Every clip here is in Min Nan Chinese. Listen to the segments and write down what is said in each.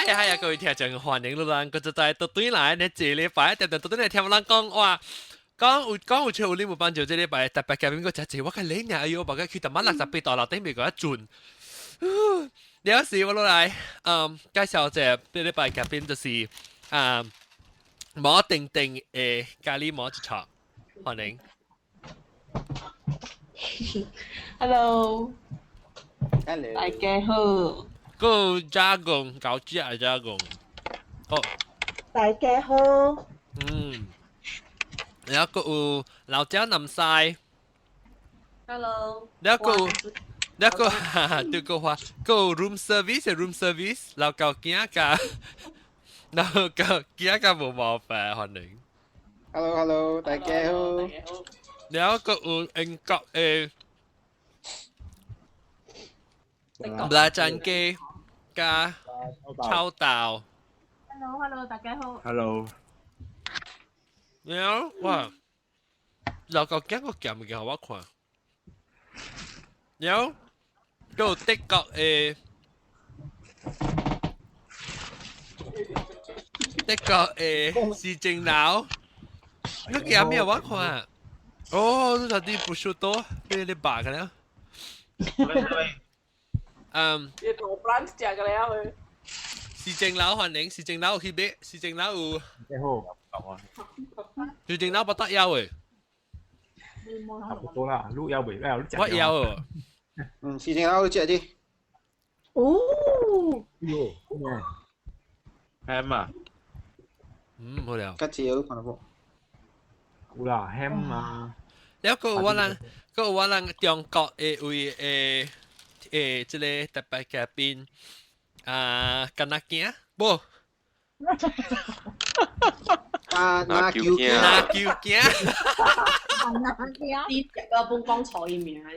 嗨嗨啊！各位聽眾，歡迎你咱閣再倒轉來，呢這禮拜定定倒轉來聽人講話，講有講有笑有你無幫助，這禮拜特別嘉賓閣誠濟，我較冷爾，哎喲，目個去淡仔68度樓頂袂閣較準。了時我落來，介紹者這禮拜嘉賓就是啊，摩定定的咖喱摩一桌，歡迎。 Hello， Hello，大家好。閣有加工搞食的加工，好。大家好。然後閣有老蔣南西。 Hello。然後閣有，然後閣哈哈，對個話，閣有 room service 的 room service，老狗囝佮，老狗囝佮無毛煩，歡迎。 Hello，Hello，大家好。然後閣有英國的拉詹雞佮臭豆。 Hello，Hello，大家好。 Hello。然後哇，老狗囝個鹹物件予我看。然後閣有德國的德國的市政樓，你鹹咩我看？哦，你到底不熟多，你你白個了。你做 brunch 食個了去。市政樓歡迎，市政樓有去買，市政樓有。你好。市政樓不得枵的。差不多啦，你枵未？你我枵哦。市政樓你食啲。哦。喲，ham 啊。好了。較少看到無？有啦，ham 啊。了閣有我人，閣有我人中國的位的的這个特別嘉賓啊，敢若囝無？啊，拿球囝，拿球囝。你食個本講錯伊名咯。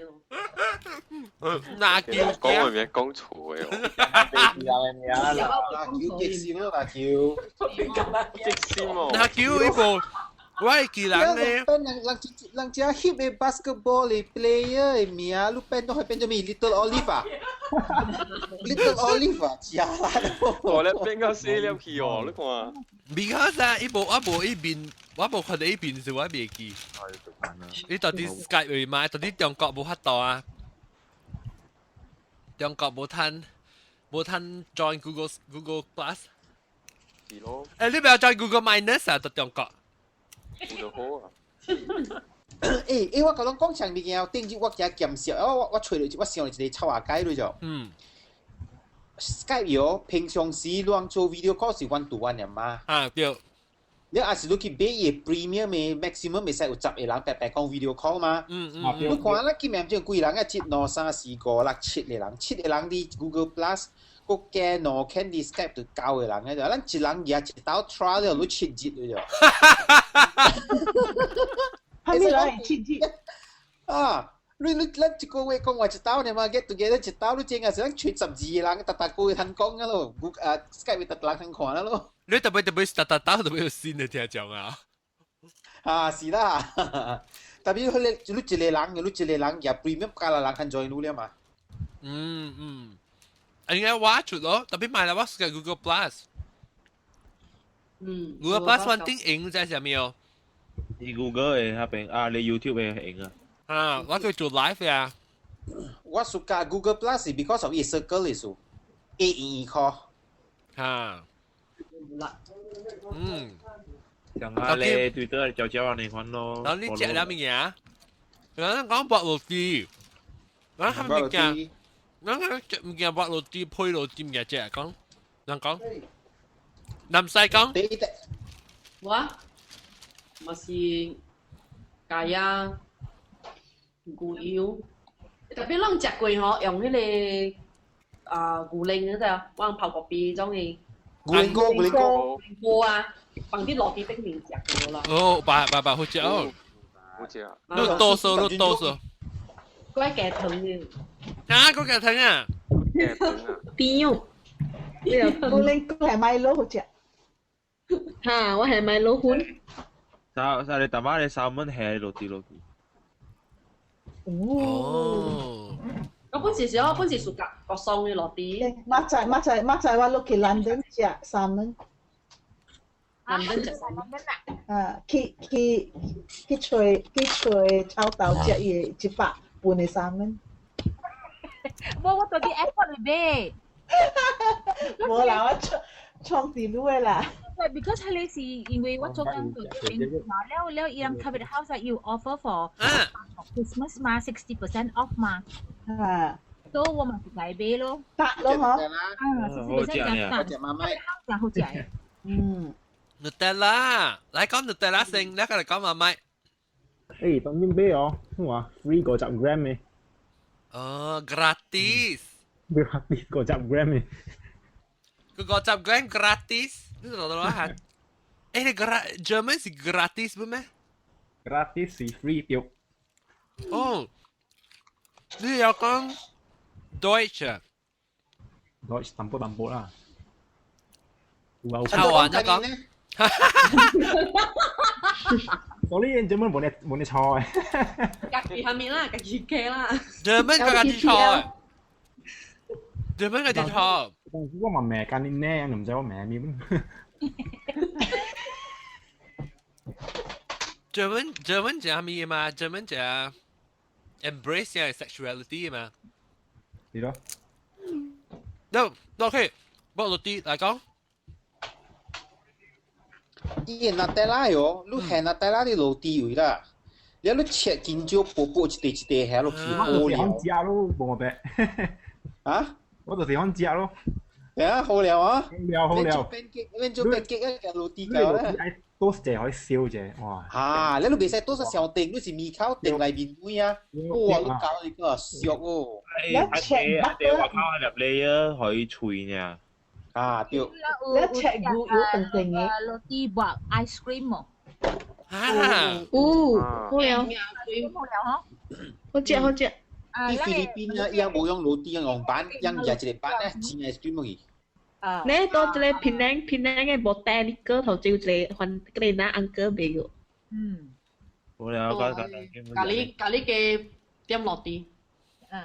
拿球講我名講錯的哦。拿球激心咯，拿球。激心哦。拿球伊無，我會記人咧。變人人人只翕的 basketball 的 player 的名，你變都會變做咩？Little Olive 啊，Little Olive 啊，食啦！我咧變到死了去哦，你看。 Because 啊，伊無我無伊面，我無看到伊面時，我袂記。你到底 Skype 會買？到底中國無法度啊？中國無通無通 join Google Plus。是咯。欸，你不要 join Google Minus 啊？到中國。有就好啊。欸欸，我共你講啥物件？頂日我加檢視，我我揣著我想著一個臭仔解了就。Skype 喲，平常時你做 video call 是 one to one 的嘛？啊對。你若是你去買伊 premium 的 maximum 會使有10個人白白講 video call 嘛？嗯嗯。你看咱見面這幾人啊？一、兩、三、四、五、六、七個人，七個人佇 Google Plus，閣加兩間佇 Skype 就九個人個，咱一人舉一刀 trial 了，你7日了就。係咪來7日？啊！你你咱一個月講話一刀爾嘛，get together 一刀，你真係是咱揣12個人，逐逐個月通講啊咯，啊 Skype 逐人通看啊咯。你特別特別逐逐刀特別有新的聽眾啊！啊，是啦，特別你你一個人，你一個人也 premium 加啦人肯 join 你了嘛。嗯嗯，應該我出咯，特別買了我是個 Google Plus。Google Plus 穩定用在啥物哦？你 Google 的那邊啊，你 YouTube 的用啊。啊，我可以做 live 呀。我 suka Google Plus 是 because of 伊 circle 的數，A 圓圓箍。哈。像啊，你對對叫叫你看咯。然後你食了物件？人講白落地，人係物件，人講食物件白落地配落地物件食講，人講，南西講。我，嘛是咖椰牛油，特別攏食過吼，用彼个啊牛奶嗰隻，我泡咖啡種的。牛奶膏，牛奶膏。牛啊，放佇落地頂面食過啦。哦，白白白好食哦。好食。你多數，你多數。閣加糖的。啊，閣加糖啊？加糖啊？甜哦。牛奶膏係麥樂好食。哈，我係麥樂粉。啥啥？你大媽你三蚊係落地落地。哦。我本時是我本時暑假我送嘅落地。馬仔馬仔馬仔，我落去蘭登食三蚊。蘭登食三蚊啊！去去去揣去揣臭豆食伊100半嘅三蚊。我我到啲 airport 裏買。無啦，我創創地路的啦。 Because 係你是因為我做緊做邊嘛，了了伊人 covered house 有 offer for Christmas 嘛，60% off 嘛。啊。所以我咪是來買咯。得咯嗬。啊，60% 好食媽咪。真好食。嗯。 Nutella，來講 Nutella 先，你嚟講媽咪。誒，當然買哦，哇，free 50 gram 嘅。哦，gratis。 gratis 50 gram 嘅。個50 gram gratis，你攞到下？誒，你 German 是 gratis 不咩？gratis 是 free 掉。哦，你要講 Deutsch？ Deutsch 淡薄淡薄啦。臭啊！你講。所以 German 冇你冇你錯嘅。家己下面啦，家己計啦。 German 家己錯。German 家己錯。但是我嘛罵緊你呢，唔知我罵咩。 German 講咩嘛？German 講 embrace 嘅 sexuality 嘛？係咯。 No, OK，不過啲嚟講。伊個 Nutella 喲，你下 Nutella 你落地位啦，你你切真少薄薄一塊一塊下落去，好料。食咯，無我白。啊？我就是喜歡食咯。係啊，好料啊！好料好料。免做變結啊，個落地夠啦。多謝可以燒者，哇！啊，你都袂使多少小定，你是米口定內面位啊！哇，你搞你個燒哦！哎，阿爹話靠入嚟啊，可以脆呢。啊，對。你切牛油定定嘅。落地薄 ice cream 哦。啊！哦，好料。好料嗬。好食好食。啲菲律賓啊，伊無用螺絲用板，用食一個板咧，煎 ice cream 去。你到這個檳城檳城嘅無帶你個頭就一個還個拿 uncle 賣個。嗯。好啦，我講咖喱咖喱嘅點落地。嗯。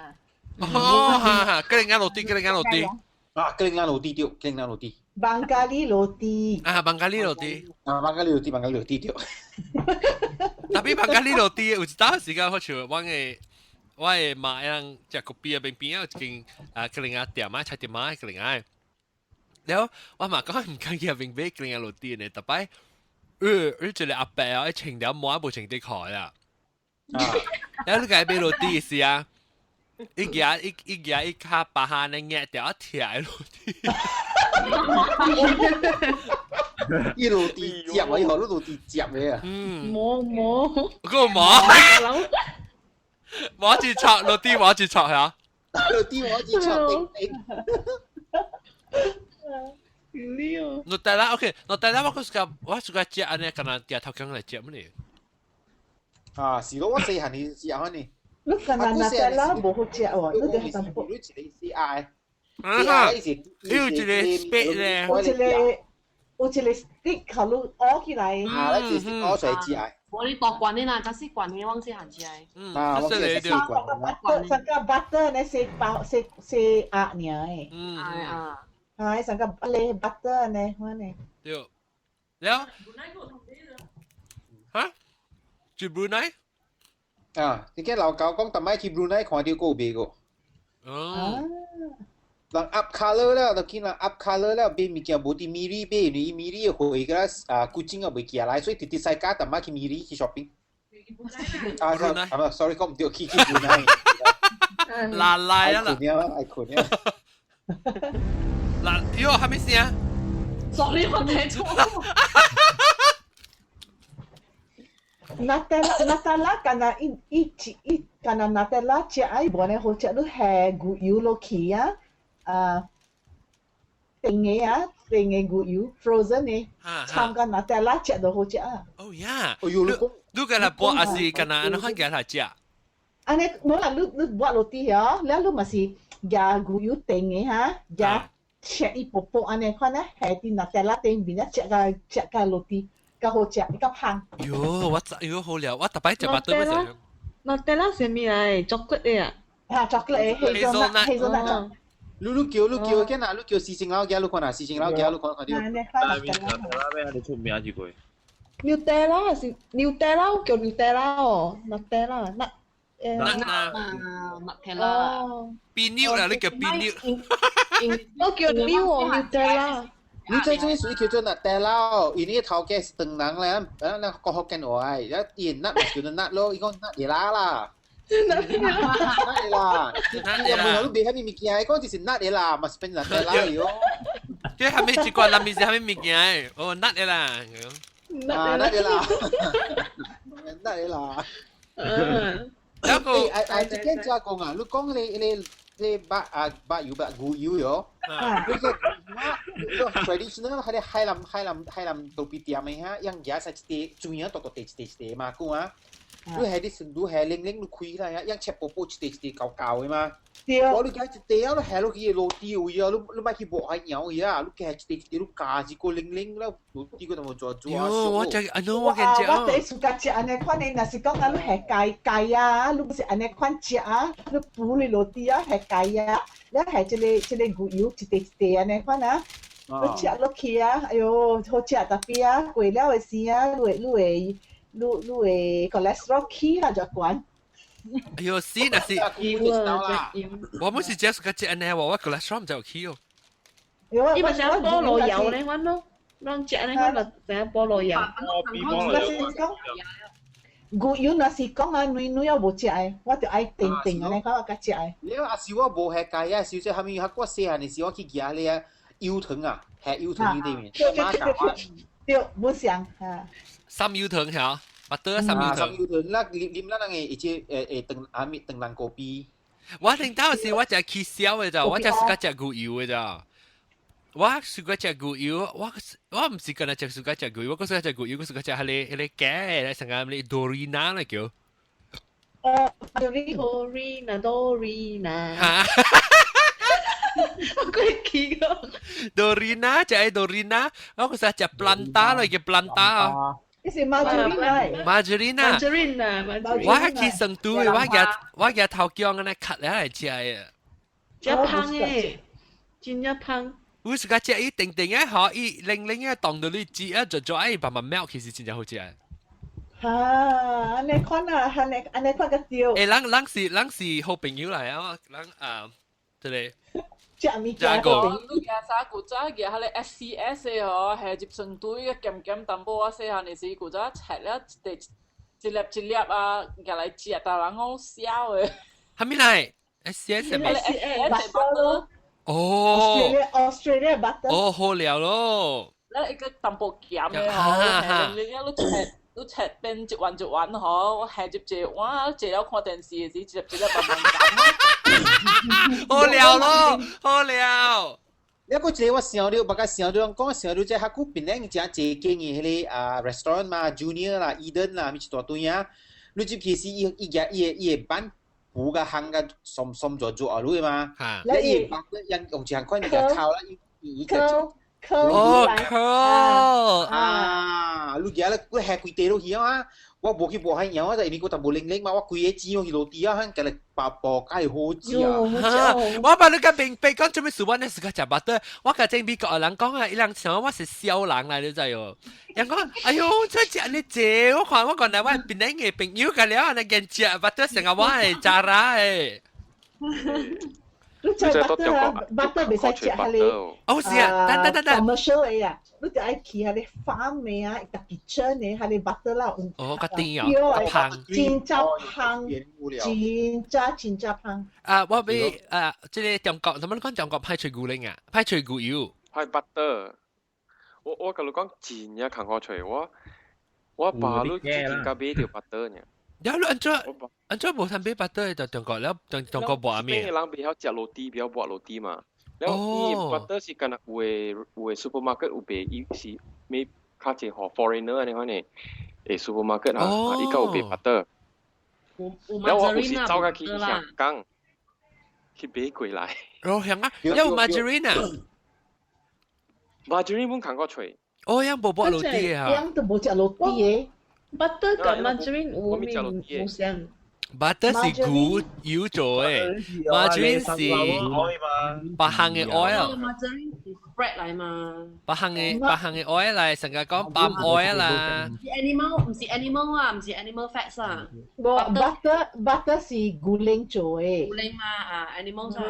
哦，哈哈，個人間落地，個人間落地。啊，個人間落地對，個人間落地。邦加里羅蒂。啊，邦加里羅蒂。啊，邦加里羅蒂，邦加里羅蒂對。特別邦加里羅蒂有一段時間，好似我嘅。我嘅媽樣食個邊啊邊邊有一間啊，個人啊店啊，菜店啊，個人啊。了我嘛講唔敢去入邊買個人啊落地呢，特擺，你一個阿伯啊，穿條毛無穿底褲啦。了你共伊買落地時啊，伊舉伊伊舉伊跤巴下呢壓掉鐵落地。伊落地接啊，伊學你落地接嘅啊。嗯。摸摸。個摸。摸住戳落地，摸住戳嚇。落地摸住戳頂頂。我帶啦，OK，我帶啦，我嗰時我時間食安尼，敢若食頭家來食乜呢？啊，是咯，我細漢時食安尼。你敢若那得啦，無好食哦，你得淡薄。你一個 C I。啊，有一個 spit 咧。有一個有一個 stick，靠你咬起來。啊，你就是咬出來食。我你大罐的啦，真是罐的，往細漢食的。嗯，啊，我記得三個 butter，三個 butter 呢四包四四鴨爾的。嗯。啊。啊，三個咧 butter 呢，我呢。對。了。哈？去 Brunei？啊，你見老狗講，逐擺去 Brunei 看到個賣個。哦。人 up colour 了，就見人 up colour 了，買物件無佇 Miri 買，因為 Miri 貨個啊古井啊未寄來，所以直直使加逐擺去 Miri 去 shopping。啊，啊，sorry，講唔對，去去 Brunei。嗱來啊啦！愛困了，愛困了。嗱，喲，還沒聲？Sorry，我聽錯。 Nutella Nutella 敢若伊伊伊敢若 Nutella 食愛無呢好食，你下牛油落去啊，啊，定嘅啊，定嘅牛油 frozen 嘅，摻個 Nutella 食就好食啊。哦呀，哦喲，你講，你敢若剝還是敢若按怎款夾來食？按呢，無啦，你你剝落地哦，了你嘛是夾牛油定嘅哈，夾切伊薄薄按呢款咧，下佇 Nutella 頂面啊，食個食個落地。較好食，較香。喲，我知喲好了，我逐擺食巴頓乜食。 Nutella 是咩來？巧克力啊？啊，chocolate hazelnut hazelnut。你你叫你叫，見啊，你叫四星樓嘅，你看啊，四星樓嘅，你看看到。啊，面啦咩？你出名一句。 Nutella 是 Nutella 叫 Nutella 哦，Nutella 那誒。啊，Nutella。變妞啦，你叫變妞。我叫妞哦，Nutella。你這種屬於叫做 Nutella，因為頭家是唐人咧，啊，咱講福建話，一伊 nut 叫做 nut 咯，伊講 nut 會啦啦。nut 會啦，你問我你賣啥物物件，伊講就是 nut 會啦，嘛是變 Nutella 喲。這係咪一罐南面是啥物物件？哦，nut 會啦。啊，nut 會啦，nut 會啦。嗯。然後，哎哎，這間加工啊，你講你你你白啊白油白牛油喲，你個我 traditional 係海南海南海南豆皮店的哈，用牙食一塊，主要多多一塊一塊嘛，講啊，你係你你係零零你開啦，用切薄薄一塊一塊厚厚的嘛。我你加一塊啊，你下落去落地位啊，你你莫去磨下搖去啊，你加一塊一塊，你加一個零零了，落地個就冇做做啊。我食，啊喏，我見食。我第一次食按呢款的，若是講啊，你下雞雞啊，你不是按呢款食啊，你補你落地啊，下雞啊，你下這個這個牛油一塊一塊按呢款啊，你食落去啊，哎喲，好食特別啊，過了的時啊，你會你會你你會 cholesterol 起啦就懸。哎呦，死那是，我們是只是個食呢，我 cholesterol 唔就起哦。伊咪成菠蘿油呢款咯，咱食呢款就成菠蘿油。若是講牛油，若是講啊，女女又無食的，我就愛甜甜的呢款我較食的。你阿是我無下雞啊，小姐，後面我細漢的時我去夾咧啊油糖啊，下油糖喺裏面。對對對對，無相嚇。三油糖嚇。巴得三油糖。三油糖，咱啉咱人的一隻誒誒糖阿咪糖人果啤。我聽到時我食起痟的咋，我食是個食牛油的咋。我是個食牛油，我我毋是干焦食 suka 食牛油，我閣食牛油，我 suka 食彼个彼个假的，成個咩 Dorina 來叫。哦，Dorina Dorina。嚇！我鬼記個。 Dorina 就係 Dorina，我閣食 Planta 來叫 Planta 啊。你是 margarine margarine margarine 我去成都的，我舉我舉頭姜按呢崁了來食的。食芳的，真正芳。有時間食伊定定的吼，伊零零的當到你煮啊，做做愛慢慢 melt，其實真正好食。哈，按呢款啊，按呢按呢款較對。欸，咱咱是咱是好朋友來啊，咱啊，這個。食物件。你舉啥古早舉彼個 SCS 的吼，下入成都個鹹鹹淡薄仔細漢的時，古早切了一塊一粒一粒啊，舉來食，但人講痟的。啥物來？SCS 係咪？SCS butter。哦。 Australia butter。哦，好料咯。咱一個淡薄鹹的吼，你你切你切變一丸一丸吼，我下入一碗，坐了看電視的時，一粒一粒慢慢鹹。好料咯，好料。你個一個我想到，別個想到講想到這較久檳城誠濟間的彼個啊 restaurant 嘛，Junior 啦、Eden 啦，咪一大堆啊。你入去時，伊伊個伊個伊個板糊個烘個鬆鬆做做啊，你嘛？你伊個板用用一項款物件烤啦，伊伊個。哦，curl 啊！你今日你下規地落去啊！我無去無海搖啊，就因為我淡薄零零嘛，我規個錢去落地啊，今日包包介好食啊！我把你個明白講做咩事？我呢時間食 butter，我共正美國的人講啊，伊人想我是痟人來，你知哦？人講，哎喲，這食你濟，我看我原來我檳城的朋友個了，按呢見食 butter 成個我的渣渣的。你食 butter 啊，butter 袂使食彼个。哦，是啊，等等等等。 commercial 的啊，你就愛去彼个 farm 的啊，家己蒸的彼个 butter 啦。哦，較甜啊，較芳。真正芳，真正真正芳。啊，我欲啊，這个中國，怎麼你講中國歹揣牛奶啊？歹揣牛油。歹 butter。我我共你講真正艱苦揣，我我爸你最近才買著 butter 爾。了你按怎按怎無通買 butter 就中國了，中中國無阿咩？人袂曉食螺絲，袂曉抹螺絲嘛。了伊 butter 是敢若有的有的 supermarket 有賣，伊是買較濟予 foreigner 按呢款的，誒 supermarket 啊，伊較有賣 butter。了我有時走較去香港去買過來。哦，香港有 margarine 啊？margarine 本艱苦揣。哦，樣無抹螺絲啊？樣都無食螺絲的。 butter 佮 margarine 有咩無相？ butter 是牛油做的，margarine 是別項的 oil。 margarine 是 spread 來嘛？別項的 oil 來，成日講 palm oil 啦。是 animal，毋是 animal 啊，毋是 animal fats 啊。無 butter 是牛奶做的。牛奶嘛啊，animal 啊。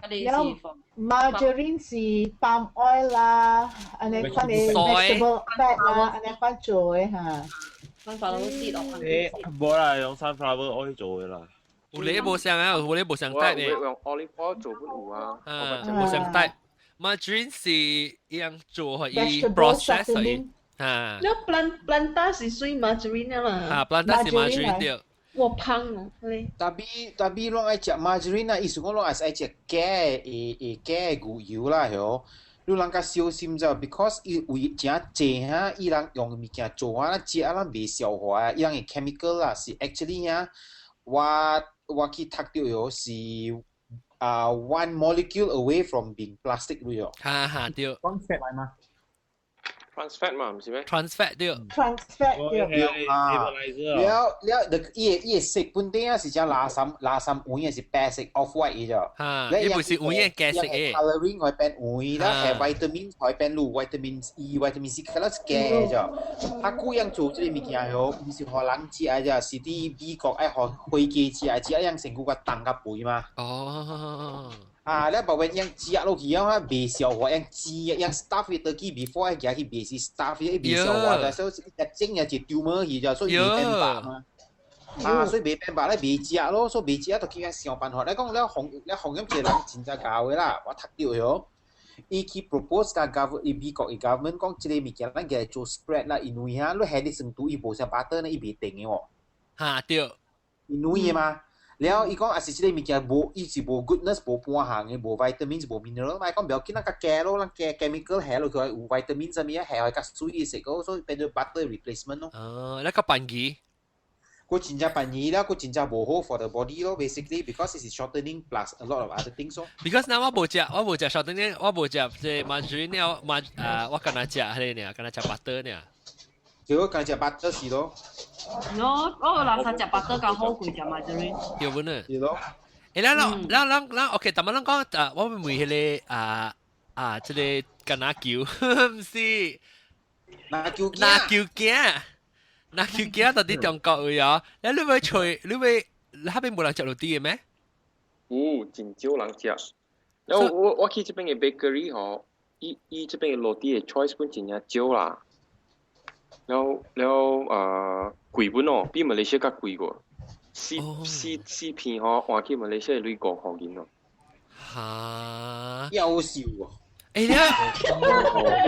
了 margarine 是 palm oil 啦，按呢款的 vegetable fat 啦，按呢款做的哈。 sunflower seed 哦。無啦，用 sunflower oil 做的啦。有咧無相啊，有咧無相 type 的。用 olive oil 做本有啊。啊，無相 type。margarine 是一樣做予 process 予啊。了 planta 是屬於 margarine 嘛？啊，planta 是 margarine 對。我胖哦，咧。 Tapi 攏愛食 margarine 啊，意思講攏愛愛食假的假的牛油啦，嗬。你人較小心者，because 伊為誠濟哈，伊人用物件做啊，食啊，咱袂消化啊，伊人的 chemical 啦，是 actually 啊，我去讀著喲是啊 one molecule away from being plastic 咯喲。哈哈對。 trans fat 來嗎？trans fat 嘛，毋是咩？trans fat 對。 trans fat 對。啊，了了，伊的色本底啊是只垃圾垃圾黃的是白色 off white 的啫。哈，伊毋是黃的假色的。 coloring 可以變黃啦，係 vitamin 可以變綠，vitamin E、vitamin C 可能是假的啫。他故樣做這个物件喲，毋是予人食的啫，是佇美國愛予飛機食，食樣身軀較重較肥嘛。哦。啊，你白樣食落去啊，袂消化，樣煎樣 stuff 伊倒去 before 愛行去袂是 stuff 伊袂消化，所以一整也是丟無去啫，所以袂變白嘛。啊，所以袂變白咧，袂食咯，所以袂食就去遐想辦法。你講你紅你紅咁一個人真正𠢕的啦，我讀著喲。伊去 propose 共 government，伊美國伊 government 講這个物件咱共做 spread 啦，因為哈，你下啲程度伊無像 butter 呢，伊袂定的喎。哈對。伊軟的嘛。了，伊講啊是這个物件無，伊是無 goodness 無半項的，無 vitamin 無 mineral 嘛。伊講不要緊，咱較加咯，咱加 chemical 下落去有 vitamin 啥物啊，下去較水食個，所以變做 butter replacement 咯。哦，那較便宜。佢真正便宜啦，佢真正無好 for the body 咯，basically because it is shortening plus a lot of other things 咯。 Because 嗱我無食，我無食 shortening，我無食這 margarine 了，馬啊我干焦食彼个爾，干焦食 butter 爾。結果干焦食 butter 是咯。我垃圾食 butter 較好過食 margarine。對不呢？是咯。欸，咱咱咱咱 OK，但係咱講啊，我問彼个啊啊，這個橄欖球，毋是。籃球籃球囝，籃球囝到底中國位哦？你你欲揣，你欲彼邊無人食 roti 的咩？有，真少人食。然後我去這邊的 bakery 吼，伊伊這邊的 roti 的 choice 本真正少啦。然後然後貴本哦，比馬來西亞較貴過。四四四片吼，換去馬來西亞鐳5箍銀哦。哈！夭壽哦！欸，你有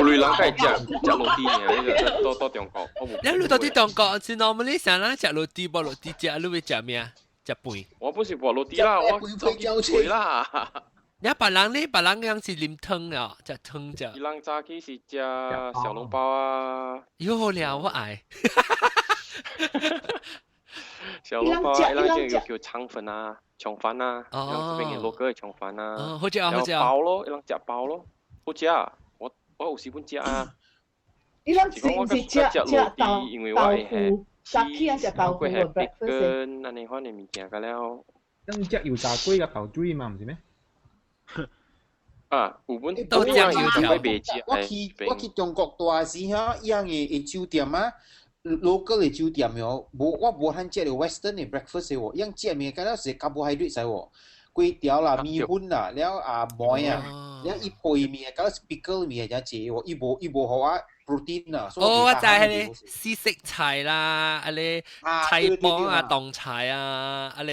類人愛食食 roti 呢，那個到到中國。你到佇中國是 normally 啥人食 roti，無 roti 食，你欲食咩？食飯？我不是薄 roti 啦，我做雞啦。你別人呢？別人樣是啉湯啊，食湯食。伊人早起是食小籠包啊。喲了，我愛。小籠包，伊人就叫腸粉啊、腸飯啊，伊人這邊的 local 的腸飯啊。哦，好食啊，好食。包咯，伊人食包咯，好食啊！我有時本食啊。伊人是毋是食食豆豆腐？早起啊食豆腐個 breakfast。按呢款的物件，甲了。咱食油炸粿佮豆水嘛，毋是咩？啊，有本都醬油條。我去中國大時吼，伊樣的酒店啊，local 的酒店喲，無我無罕食著 western 的 breakfast 的喎，伊樣食物件了是 carbohydrate 使喎，粿條啦、麵粉啦，了啊糜啊，了伊配麵，敢若是 pickle 麵真濟喎，伊無伊無予我 protein 啊。哦，我知彼个四色菜啦，啊个菜脯啊、凍菜啊，啊个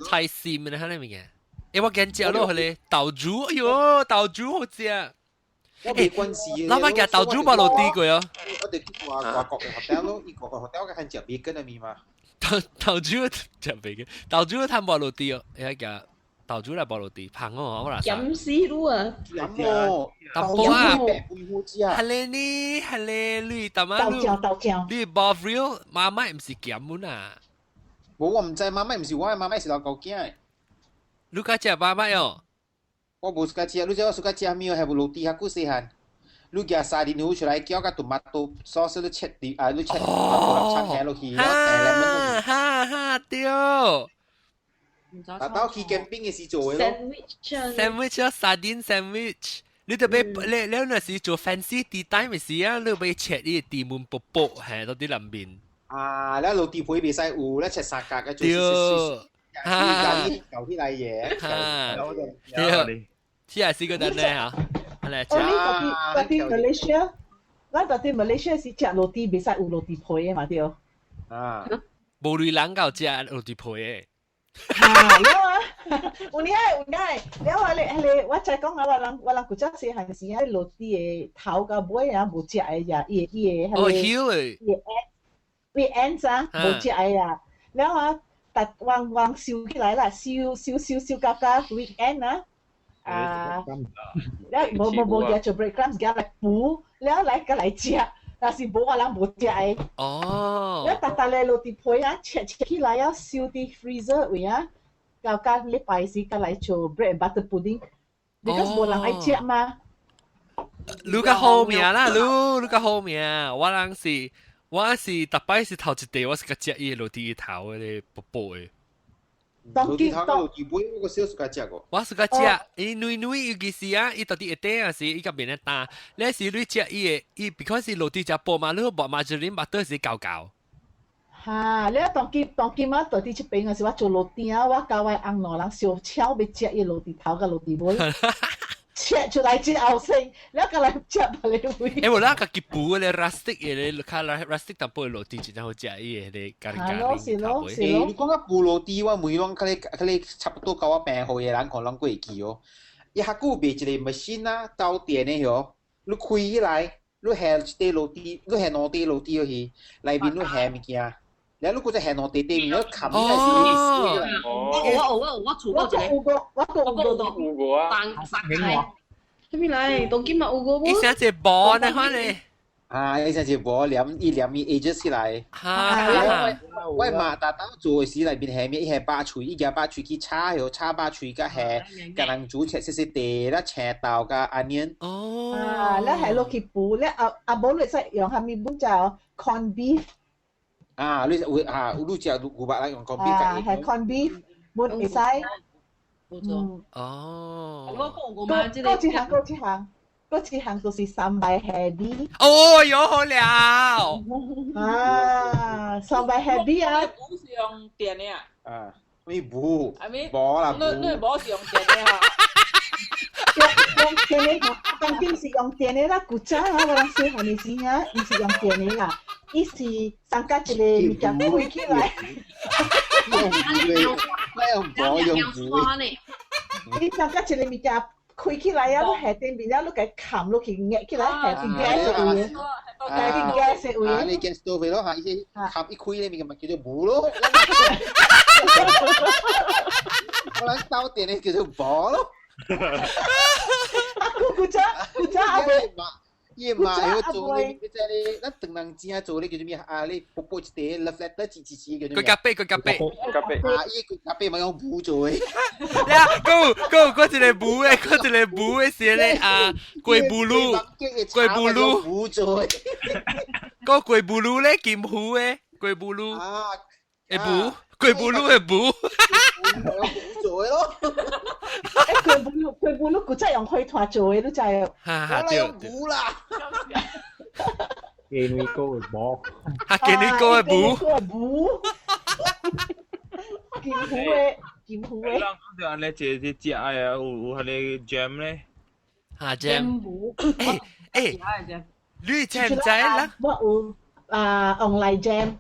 菜心啊，彼个物件。欸，我見食咯，彼个豆乳，哎喲，豆乳好食。我沒關係。老闆夾豆乳包落地過哦。我哋去外外國嘅 hotel 咯，伊國嘅 hotel 嘅肯食 bacon 的麵嘛。豆豆乳食 bacon，豆乳貪包落地哦，伊夾豆乳來包落地，芳哦，我來。鹹死你啊！鹹哦，淡薄啊。係咧呢，係咧你，淡仔豆漿豆漿。你 Bovril 媽媽毋是鹹滿啊？無，我毋知媽媽毋是我，媽媽是老狗囝。你敢食媽媽哦？我無 suka 食，你知我 suka 食咩？係無 roti 較久細漢。你夾沙甸魚出來，叫個 tomato sauce 你切啲啊，你切粒餐下落去，然後哈哈哈對。啊，到去 camping 嘅時做嘅咯。 sandwich 啊，sardine sandwich。你特別你你那時做 fancy tea time 嘅時啊，你欲切啲地門薄薄係到啲兩邊。啊，你落地皮袂使有，你切三角嘅做。對。啊，舊啲嚟嘢。對。這係試過得咧嚇。嚟哦，你佇佇 Malaysia，咱佇 Malaysia 是食落地袂使有落地皮的嘛對。啊。無類人夠食落地皮的。啊，了啊，有影有影，了啊，你迄個我才講啊，我人我人古早細漢時，彼落地的頭佮尾啊無食的呀，伊的伊的彼個，伊的伊的 ends 啊無食的啊，了啊，逐往往收起來啦，收收收收到到 weekend 啊，啊，了無無無舉做 breadcrumbs，舉來補，了來佮來食。若是無我人無食的。哦。了，逐逐个落地皮啊，切切起來啊，收佇 freezer 位啊，到到禮拜時佮來做 bread and butter pudding。because 無人愛食嘛。你較好命啦，你你較好命。我人是我是逐擺是頭一塊，我是較食伊落地頭的薄薄的。當今當落地尾，我個小是較食過。我是較食，伊軟軟，尤其是啊，伊到底會短啊時，伊較免咧焦。你是你食伊的，伊 because 是落地食薄嘛，你薄嘛就啉 butter 是厚厚。哈，你當今當今啊，到佇這邊啊是我做落地啊，我佮我翁兩人相搶欲食伊落地頭佮落地尾，切出來之後先，了佮來食別个位。欸，我咱家己補咧 rustic 的咧，較 rustic 淡薄落地真正好食，伊的咧咖喱咖喱頭尾。欸，你講到補落地，我問攏較咧較咧差不多佮我病號的人，可能攏會記哦。伊較久賣一個 machine 啊，兜電的喲，你開起來，你下一塊落地，你下兩塊落地落去，內面你下物件。了你閣再下兩塊底面，你冚起來是。我有我有我厝過一個，有過我過有過有過啊。當殺開。啥物來？當今嘛有過無？伊寫一個無呢款咧。啊，伊寫一個無黏，伊黏伊 edges 起來。哈。我媽逐當做的時內面下面伊下肉喙，伊舉肉喙去炒予炒肉喙，佮下橄欖煮切細細塊，了青豆佮 onion。哦。啊，了下落去補，了啊啊無你使用啥物本就 corn beef。啊，你有啊，你食牛肉來用 corn beef。啊，係 corn beef，本會使。冇錯。哦。我講過嘛，這個。過一項，過一項，過一項就是 sambal heavy。哦，有好了。啊，sambal heavy 啊。無是用電的啊？啊，你無。啊咪。無啦，你你無是用電的啊？用電的，當今是用電的啦，古早啊，我人細漢的時啊，伊是用電的啦，伊是三角一個物件開起來。用用用用伊三角一個物件開起來啊，你下頂面了，你共冚落去壓起來，下佇 gas 位，下佇 gas 位。啊，你 gas stove 咯嚇，伊些冚一開咧，物件咪叫做無咯。我咱兜電的叫做無咯。啊，古古早古早阿妹，伊嘛會做咧，你知咧，咱唐人正做咧叫做咩啊？你薄薄一塊 love letter 字字字叫做咩？龜甲背，龜甲背，龜甲背。啊，伊龜甲背嘛用布做的。呀，夠夠，嗰一個布的，嗰一個布的是咧啊，龜布魯，龜布魯，布做的。個龜布魯咧，金虎的，龜布魯。啊，會布，龜布魯會布。做的咯。欸，龜布魯，龜布魯古早用火炭做的，你知無？哈哈，對。布啦。雞卵糕的無。哈，雞卵糕的無。糕的無。金虎的，金虎的。人講到按呢，這這食的啊，有有彼个 jam 咧。哈 jam。欸欸，你知毋知啦？我有啊，online jam。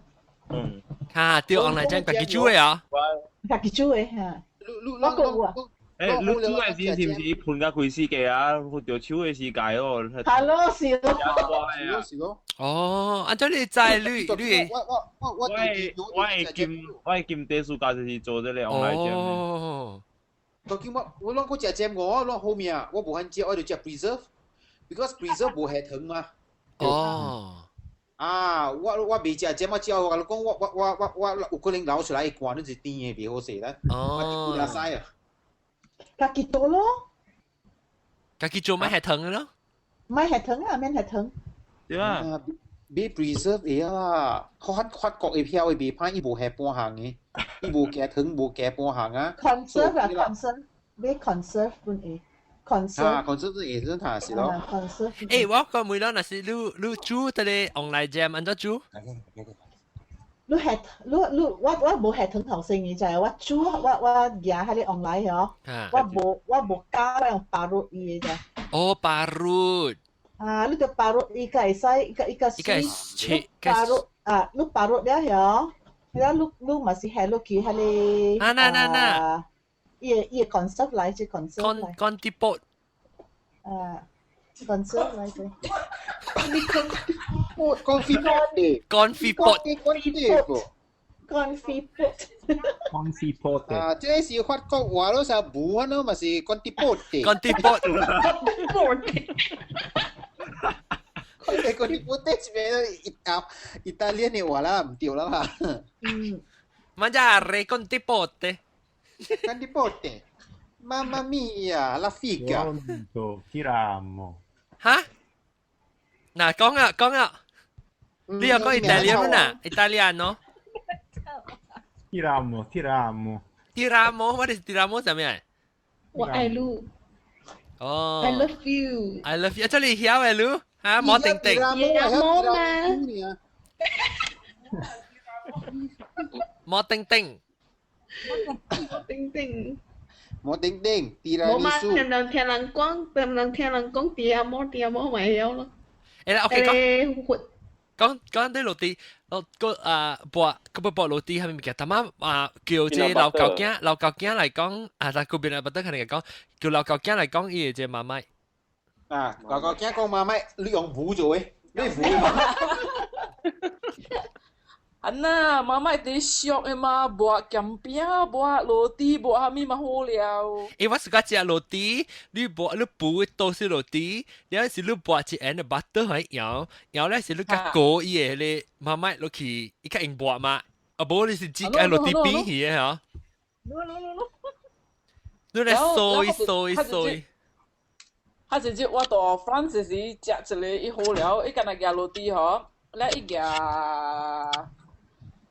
嗯。哈，對，online jam 家己煮的啊。家己煮的哈。我講有啊。欸，你煮的時是毋是噴甲開始個啊？著手的時間哦。係咯，是咯。是咯。哦，按怎你知你你？我我我我我會金我會金底暑假就是做這個 online jam。哦。當今我我攏閣食 jam 我攏好命，我無番食，我就食 preserve，because preserve 無下糖嘛。哦。啊！我我袂食 jam，我食我共你講，我我我我我有可能流出來的汗，你是甜的，袂好勢啦。哦。我一使啊。家己做咯。家己做咪下糖的咯。唔係係糖啊，免係糖。對啊。買 preserve 的啦，法國的票的袂歹，伊無下半項的，伊無加糖，無加半項啊。 conserve 啊，conserve，買 conserve 本會 conserve。啊，conserve 會算下是咯。 conserve。欸，我講每當若是你煮這個旺來醬，按怎煮？你係你你我無下糖頭先嘅就係我煮我夾喺你旺來嗬，我無加我用 parut 伊嘅啫。哦，parut。啊，你個 parut 伊個會使伊個伊個切 parut 啊，你 parut 了嗬，了你嘛是下落去彼個啊那那那，伊個 conserve 來隻 conserve 來。乾啲波。啊，conserve 來隻。你講 confit 的，confit pot， confit pot。 confit pot 啊，這個是法國話咯，啥無啊咯，嘛是 confit pot 的。 confit pot。 confit pot 是咩？意大利的話啦，毋對啦嘛。嗯。 Mangiare confit pot。 Confit pot。Mamma mia, la fica。 Ti amo。哈？嗱，講啊講啊，你又講意大利文啊？Italiano。 Ti amo, ti amo。 Ti amo，我哋 ti amo 係咩？我愛你。哦。 I love you。 I love you，這裡曉嘅你，嚇，莫定定。 Ti amo 嘛？莫定定。莫定定。莫定定，冇嘛，聽人聽人講，聽人聽人講 ti amo ti amo 咪曉咯。誒，OK，講講講啲落地，落個啊薄個不薄落地係咪物件？但媽啊叫這老狗囝，老狗囝嚟講，啊，但個邊啊不得肯定講，叫老狗囝嚟講，伊會這 Marmite。啊，老狗囝講 Marmite，你用糊做嘅，你糊嘛？啊那 Marmite 啲俗的嘛，抹鹹餅，抹螺絲，抹啥物嘛好了。欸，我是講食螺絲，你抹你補多少螺絲，了是你抹一下 butter 去搖，搖咧是你較高伊個迄個 Marmite 落去，伊較用抹嘛，啊無你是只愛螺絲邊去的嗬。你來掃一掃一掃。他直接我到 France 時食一個伊好了，伊干焦夾螺絲嗬，了伊夾。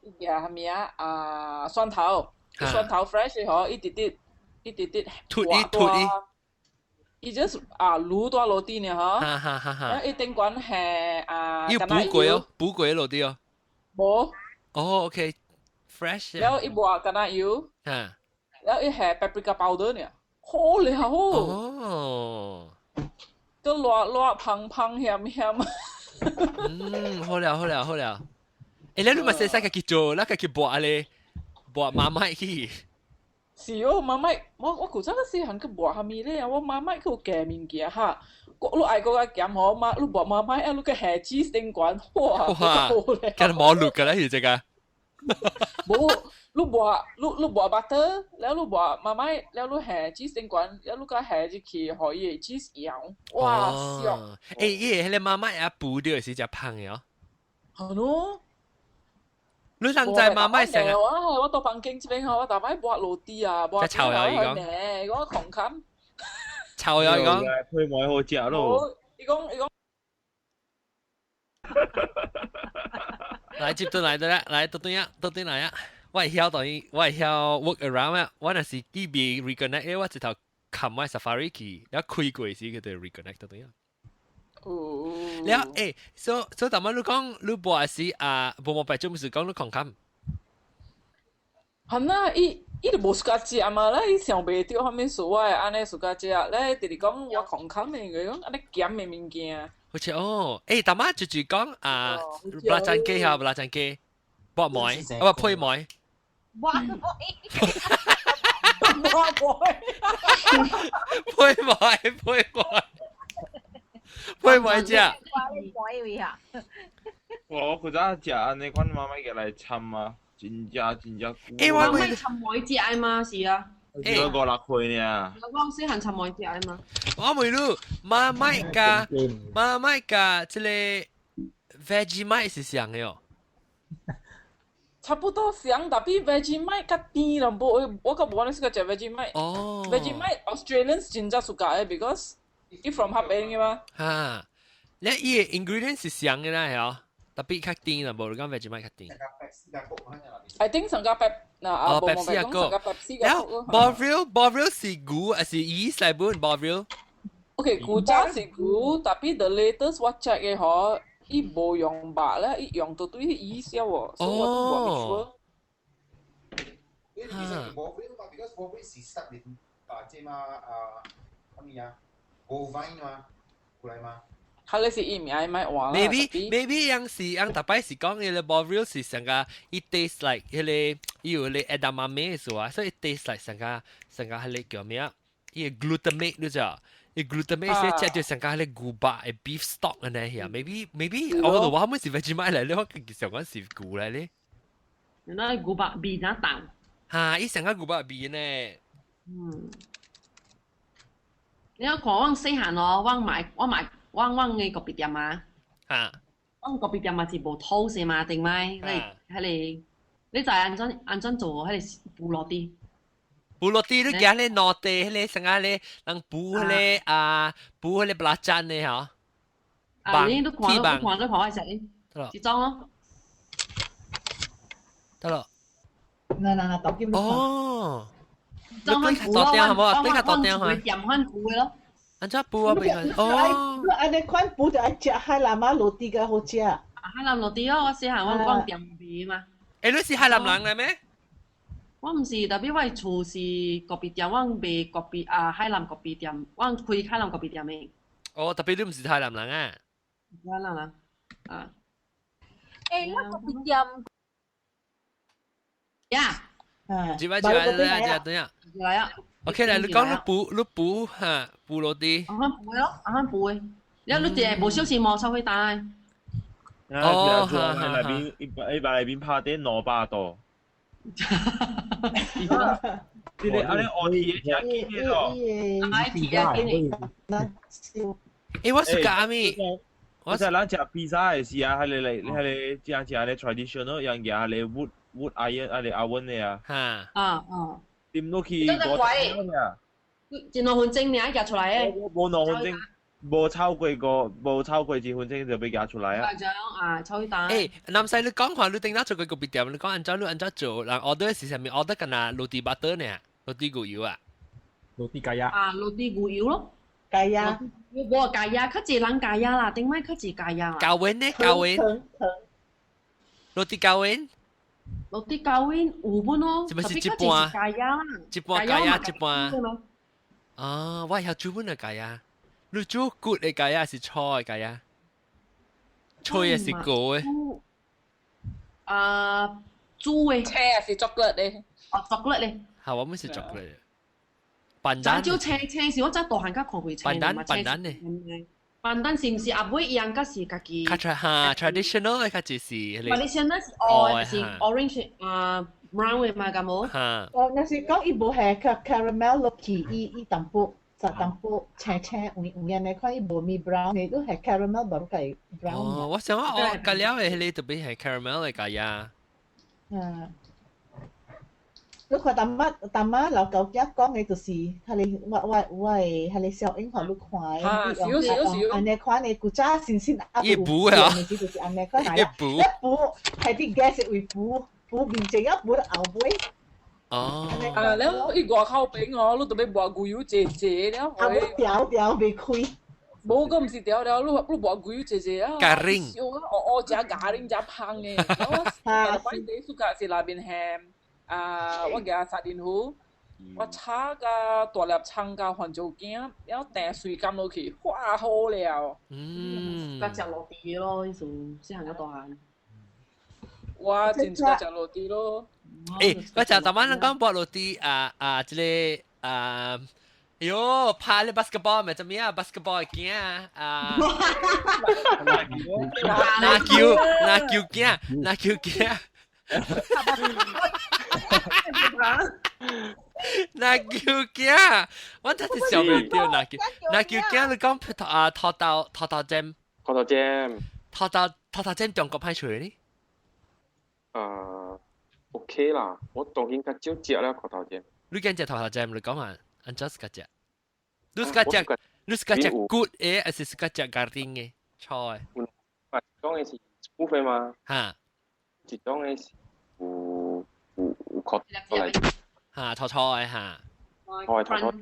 伊夾啥物啊？啊，蒜頭，蒜頭 fresh 嗬，一直直，一直直吐一吐一，伊 just 啊滷大螺絲呢嗬，哈哈哈哈！伊頂管係啊，要補過哦，補過螺絲哦。無。哦，OK，fresh。了伊抹橄欖油，了伊係 paprika powder 呢，好了好。哦。都熱熱芳芳鹹鹹。嗯，好了好了好了。欸，你嘛使使家己做，咱家己抹咧，抹 Marmite 去。是哦，Marmite，我古早細漢去抹啥物咧？我 Marmite 去有加物件哈。我你愛閣較鹹吼，媽你抹 Marmite 啊，你閣下 cheese 頂懸，哇！哇！敢無滷㗎啦，是這個。無，你抹你抹 butter，了你抹 Marmite，了你下 cheese 頂懸，了你閣下入去，予伊 cheese 溶，哇！香！欸，伊個彼個 Marmite 也補掉是誠芳的哦。係咯。你人知 Marmite 成日？我到房間這邊吼，我逐擺抹螺絲啊，抹臭啊！伊講，我狂砍。臭啊！伊講。配糜好食咯。伊講伊講。來接轉來得啦，來倒轉啊，倒轉來啊！我會曉等於我會曉 work around 啊，我若是記未 reconnect 我直頭撳我 Safari 去，了開過時佢就 reconnect 倒轉啊。哦。了欸，所以頭先你講你播是啊，無無白做，毋是講你狂砍。係啊，伊就無 suka 食嘛，咧伊想袂著啥物事，我會按呢 suka 食，咧直直講我狂砍的，佢講按呢鹹的物件。好似哦，欸，頭先就是講啊，belacan 雞嚇，belacan 雞，抹糜，啊不配糜。抹糜。抹糜。配糜配糜。配糜食。糜位啊！我古早食按呢款 Marmite 過來摻啊，真正真正久。欸，我媽摻糜食的嗎？是啊。欸，五六歲爾。我細漢摻糜食的嗎？我問你，Marmite 佮 Marmite 佮這個 Vegemite 是像的哦？差不多像，tapi Vegemite 較甜淡薄。我較無按呢 suka 食 Vegemite。哦。 Vegemite Australians 真正 suka 的，because 伊 from 彼邊的嘛。哈，你伊個 ingredient 是像嘅啦，係哦，特別較甜啦，無你講 Vegemite 較甜。 I think 上加 Pep 嗱哦啊， ，Pepsi 啊個，個。上加 Pepsi 然後個。 Bovril Bovril 是牛還是 yeast 來本 Bovril？ OK，古早是牛，特別 the latest 我 check 嘅嗬，伊無用肉咧，伊用到對 yeast 喎，所以我都無 sure。其實 Bovril 嘛，because Bovril 是 start with 啊，這嘛啊，乜嘢啊，bovine 嘛，過來嘛。佢你是伊名咪換啦。 Maybe maybe 樣是樣特擺是講迄個 Bovril 是上個，it taste like 迄個伊有迄個 edamame 是話，所以 it taste like 上個上個迄個叫咩啊？伊個 glutamate 你知啊？伊 glutamate 是食到上個迄個牛肉的 beef stock 按呢遐。Maybe maybe 我就話乜是 Vegemite 來咧，我想講是牛來咧。那牛肉味哪淡？哈，伊上個牛肉味呢。嗯。你看我細漢哦，我買我買我我嘅咖啡店啊，哈，我咖啡店嘛是無吐司嘛，定咪？你彼個你知按怎按怎做？彼個布落地。布落地你行咧攞地，彼個上個咧人補彼個啊，補彼個 belacan 的吼。啊，你都看，你看，你看我食，這種咯。得咯。嗱嗱嗱，豆金哦。你對較大點好無？對較大點哈。點款補的咯。按怎補啊？袂哦。你按呢款補就愛食海南仔滷豬較好食。海南滷豬哦，我細漢我講點味嘛。欸，你是海南人來咩？我毋是，特別我厝是咖啡店，我賣咖啡啊海南咖啡店，我開海南咖啡店的。哦，特別你毋是海南人啊？海南人啊。欸，我咖啡店。呀。一擺一擺來來等下。來啊。 OK，來你講你補你補哈補落啲。按款補的咯，按款補的。你你一個無小心毛臭會打。哦，內邊一百一百內邊拍啲200度。你哋啊，你我鐵嘅真緊咯。 I T 啊，緊的。欸，我是咖咪。我就咱食披薩的時啊，係你嚟，係你正正咧 traditional 樣嘢，係你 wood wood iron 啊，你 oven 的啊。哈。啊啊。點落去5鐘啊！一兩分鐘爾夾出來的。無兩分鐘，無超過個，無超過1分鐘就欲夾出來啊！就啊，抽一單。欸，南西你講話你頂到做過咖啡店，你講按怎你按怎做，人 order 是啥物 order 干那 roti butter 呢？roti 牛油啊？ roti kaya。啊，roti 牛油咯。 Kaya。無 kaya，較濟人 kaya 啦，頂擺較濟 kaya 啦。膠雲呢？膠雲。Roti 膠雲。 Roti 膠雲有本咯，是毋是一半？ Kaya 啦，一半 kaya，一半。啊，我會曉煮本的 kaya。你煮骨的 kaya 是粗的 kaya？脆的是厚的？啊，煮的。青是 chocolate 的。哦，chocolate 咧。嚇，我們是 chocolate。Pandan。就青青是我真大漢較看過青。 Pandan pandan 呢？ Pandan 是毋是阿尾伊樣較是家己？較哈 traditional 的較就是。 Traditional 是哦，是 orange 啊 brown 的嘛，敢無？哈。哦，若是講伊無係 caramel 落去，伊伊淡薄。就淡薄青青黃黃的，看伊無咪 brown 的，都係 caramel 無係 brown。哦，我想講哦，咖料的彼個特別係 caramel 的 kaya。嗯。你看淡仔淡仔老狗仔講的就是，彼個我我我的彼個小英予你看的，少少少，按呢款的古早新鮮啊，伊補啊，就是按呢款，伊補，一補係啲 gas 會補補面前一補到後尾。哦，啊，了伊外口餅哦，你特別抹牛油濟濟了，啊，條條袂開。無個毋是條條，你你抹牛油濟濟啊。咖喱。哦哦，食咖喱食芳的。我擺第暑假是內面鹹，啊，我舉沙丁魚，我炒甲大粒蔥佮番椒羹，了訂水甘落去，哇好了。嗯。佮食落地咯，意思細漢佮大漢。我真喜歡食落地咯。欸，我食逐擺人講薄 roti 啊啊，這個啊，哎喲，拍咧 basketball 咪怎麼啊？basketball 的囝啊，籃球籃球囝，籃球囝，籃球囝，我真是想袂著籃球籃球囝，你講啊，土豆土豆煎，土豆煎，土豆土豆煎中國歹揣呢？啊，OK 啦，我當然較少食啦，土豆煎。你敢食土豆煎？你講下，按怎自家食？你自家食，你自家食骨的，還是自家食咖喱的？菜。有一種的是 smooth 的嘛，一種的是有有有殼出來。哈，菜菜哈。菜菜菜。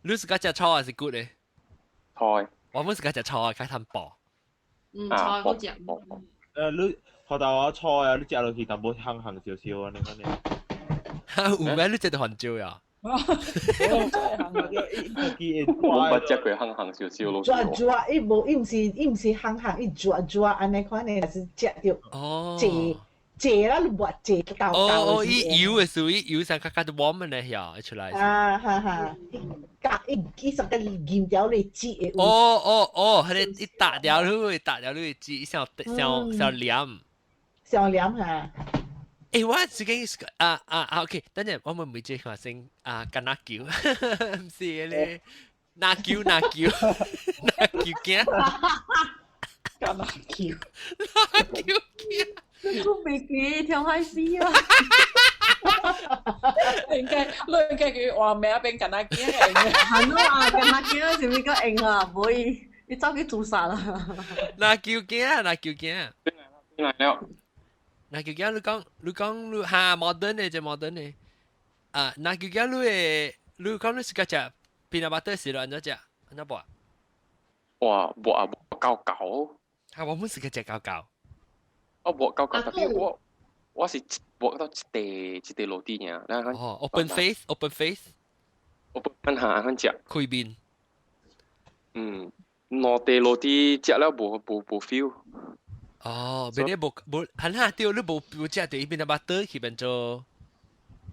你自家食菜還是骨的？菜。我們自家食菜，較淡薄。嗯，菜好食。你學豆啊菜啊，你食落去淡薄香香少少啊，你講你。有咩？你食到番椒呀？我捌食過香香少少咯。煮煮，伊無，伊毋是，伊毋是香香，伊煮煮按呢款的，是食著。濟濟啦，你抹濟豆豆。哦哦，伊油的時候，伊油上較較 warm 的咧，出來。啊哈哈，夾伊伊上個鹽條嚟煮的。哦哦哦，彼个一打掉你，打掉你煮，像像像黏。像黏哈。欸，我最近啊啊啊，OK，等陣我們每隻看先啊，橄欖球，毋是咧，拿球拿球拿球鏡，橄欖球，拿球鏡，你都未記聽開始啊！你應該叫話名變橄欖鏡嘅，係咯啊，橄欖鏡是咪個用啊？唔會，你走去自殺啦！拿球鏡，拿球鏡，來了。那叫叫你講，你講你哈 modern 的，這 modern 的，啊，那叫叫你的，你講你自家食 peanut butter 是咯，按怎食？按怎抹？哇，抹啊抹厚厚。啊，我們自家食厚厚。哦，抹厚厚，特別我我是抹到一塊一塊落地爾。哦，open face，open face。 open 下按食。開面。嗯，兩塊落地食了無無無 feel。哦，別你無無，很哈對，你無無食到伊邊的 butter 去變做，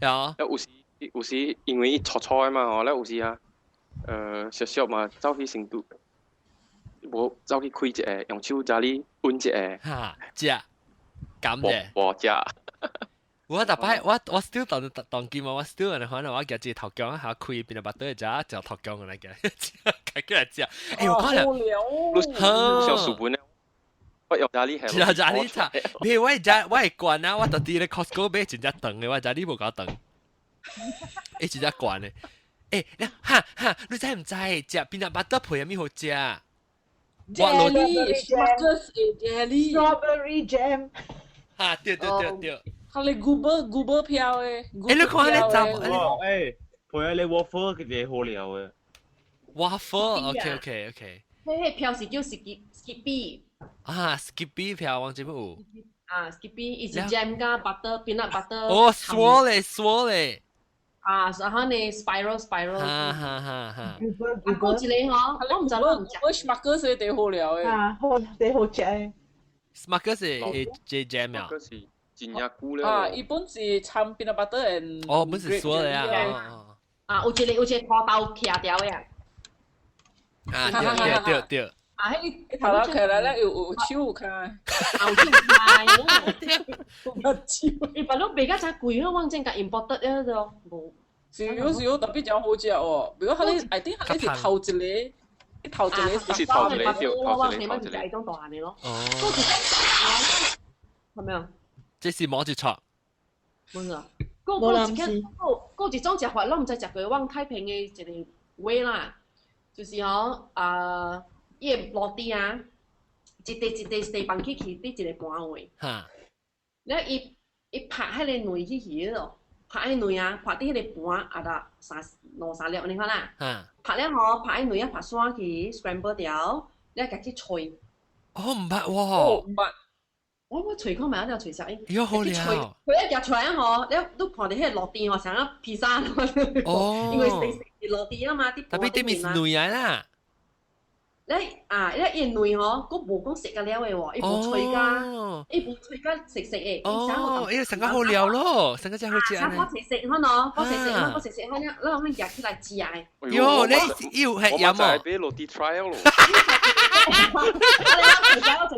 呀？有時有時因為伊粗粗的嘛吼，了有時啊，小小嘛，走去成都，無走去開一个，用手遮裡揾一个，哈，食，甘的，無食。我逐擺我我 still 當當今嘛，我 still 按呢款我舉一個頭姜下開邊的 butter 食，食頭姜來嘅，開起來食。欸，我看了，像書本。我用咖喱係，是啊，咖喱茶。你我食我會慣啊，我特地咧 Costco 買真正長的，我食你無夠長，欸，真正慣的。欸，你哈哈，你知毋知？食 peanut butter 配啥物好食？ Jelly, Smuckers jelly, strawberry jam。哈，對對對對。佢哋 Google Google 票的。欸，你看你怎？欸，配啊，你 waffle 佢哋好料的。 Waffle，OK OK OK。彼个票是叫 Skip Skippy。啊，Skippy 票忘記有。啊，Skippy 伊是 jam 加 butter peanut butter。哦，swirl 咧，swirl 咧。啊，然後呢，spiral spiral。哈哈哈哈。啊，嗰一個吼，我毋知你有食。我 Smuckers 是最好料的。啊，好，最好食的。 Smuckers 是會 jam 啊。是真正久了。啊，伊本是摻 peanut butter and。哦，本是 swirl 的啊。啊，有一個有一個拖刀徛掉的。啊，對對對對。啊，彼頭頭起來咧，有有手有跤。啊，有手跤。有手。伊把攏賣甲真貴，我往前共 imported 了就無。是有是有特別真好食哦，比如佢哋，I think 佢哋是頭一個，頭一個是頭一個對，頭一個頭一個。種大漢的咯。哦。係咪啊？這是摸一錯。冇錯。閣閣一個閣一種食法，攏毋知食過，往太平的一個話啦，就是吼啊。伊个落地啊，一塊一塊地放起去，佇一個盤位。了伊伊拍彼个卵去去咯，拍彼卵啊，拍佇彼个盤啊，啦三兩三粒按呢款啦。拍了吼，拍彼卵啊，拍散去，scramble 掉，了共去炊。哦，毋捌喎。哦，毋捌。我我揣看覓，了揣啥？喲好了。佢一夾出來吼，了你看著彼個落地吼，像啊披薩。因為是是落地啊嘛，佇特別頂面是卵來啦。你啊，你伊卵吼，閣無講熟甲了的喎，伊無炊甲，伊無炊甲熟熟的。哦，伊成個好料咯，成個真好食。啥我食食可喏，我食食，我食食可了，咱我夾起來食的。喲，你又係飲哦？我俾落地 try 咯。我我食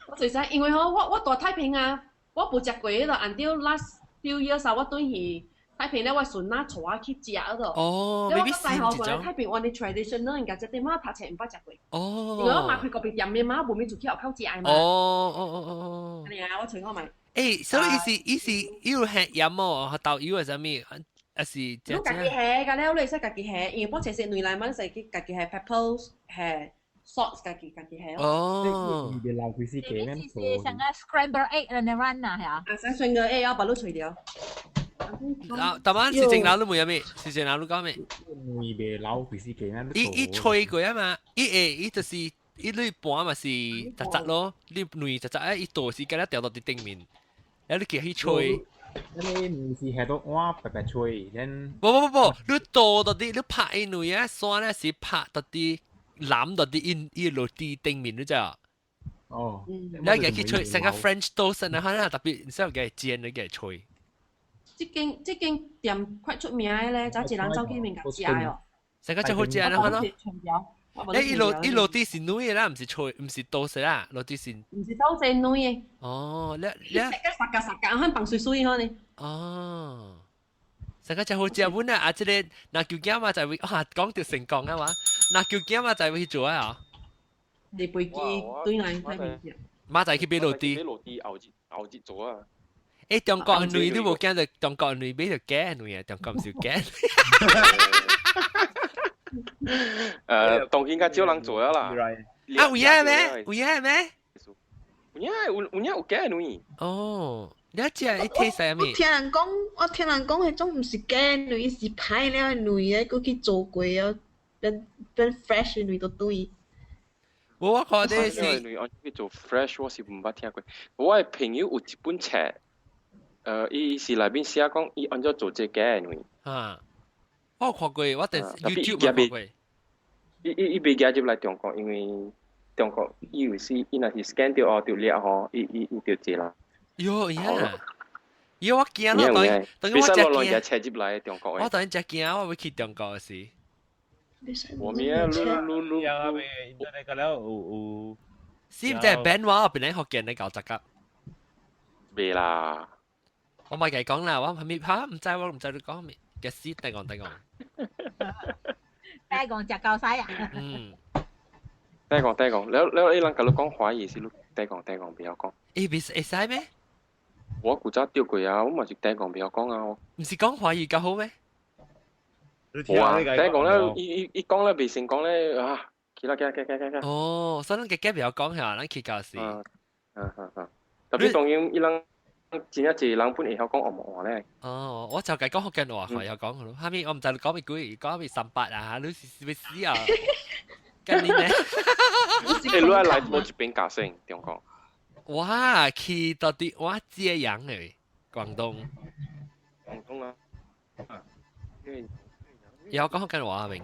我食食，因為吼，我我蹛太平啊，我無食過彼個，until last few years 我轉去太平咧，我孫仔帶我去食嗰度。哦，我細漢過來太平，我哋 traditional 應該這點仔讀冊毋捌食過。因為我媽開咖啡店的嘛，無咪出去學口食的嘛。哦哦哦哦哦。係啊，我揣看覓。欸，所以伊是伊是伊有下鹽哦，豆油還是啥物？還是你家己下，甲了你會使家己下，因為我切切卵來嘛，你使去家己下 pepper 下。sauce 家己家己係咯。哦。你老佢是幾咩？是成個 scramble egg 嚟 run 啊，係啊。啊，成 scramble egg 啊，把你除掉。啊，台灣是正樓都冇有咩？是正樓都講咩？你別老佢是幾咩？伊伊吹過啊嘛，伊會伊就是伊你盤嘛是雜雜咯，你軟雜雜啊，伊倒是敢若掉到佇頂面，然後你叫去吹。你唔是係到碗白白吹，然不不不不，你倒到啲，你拍伊軟啊，山咧是拍到啲攬到啲伊伊落啲頂面，你知啊？哦，你叫去吹，成個 French toast 啊，可能特別，你知嘅煎你嘅吹。這間店快出名的咧，早一人走去面共食哦。成個真好食啊！可能。誒，伊落伊落啲是軟的啦，唔是吹，唔是刀食啦，落啲是。唔是刀食軟的。哦，你你。食個殺價殺價，可能放水水可能。哦。成個真好食，本啊！啊，這個若舊囝嘛就會啊講到成功啊嘛，若舊囝嘛就會去做啊。你飛機對來睇面食。馬仔去買落啲。買落啲後日後日做啊。誒，中國女你無驚到中國女買就假女啊，中國唔是假。當然較少人做啊啦。啊，有影咩？有影咩？有影有有影有假女。哦，你食一睇啥物？我聽人講，我聽人講，彼種毋是假女，是歹了的女的，閣去做過啊，變變 fresh 的女都對。無我看的是女按去做 fresh，我是毋捌聽過。我的朋友有一本冊。伊是內面寫講，伊按怎做這假的女。啊，我有看過，我電 YouTube 看過。伊伊伊袂寄入來中國，因為中國伊有時伊若是 scan 著哦，著掠吼，伊伊伊著濟啦。喲呀！喲，我驚咯，等於等於我真驚。冊入來中國。我等於真驚，我欲去中國時。我咩？嚕嚕嚕嚕。你個了有有。是毋知變話，變來福建的搞雜格。袂啦。我咪計講啦，我係咪嚇唔知我唔知你講咩，嘅死大講大講。大講食夠晒啊！嗯，大講大講，了了，伊人共你講華語是你大講大講袂曉講。欸，袂會使咩？我古早著過啊，我嘛是大講袂曉講啊。毋是講華語較好咩？無啊，大講咧，伊伊伊講咧袂成講咧啊，起來起來起來起來。哦，所以咱加加袂曉講嚇，咱去到時。嗯嗯嗯，特別當然伊人。真正濟人本會曉講紅毛話咧。哦，我就計講福建話，會曉講咯。哈咪我毋知你講咩鬼，講咩三八啊，你是是欲死啊？今年咧，欸，你愛來佗一邊教聲中國？哇，去到底我揭陽誒，廣東。廣東啊。會曉講福建話明？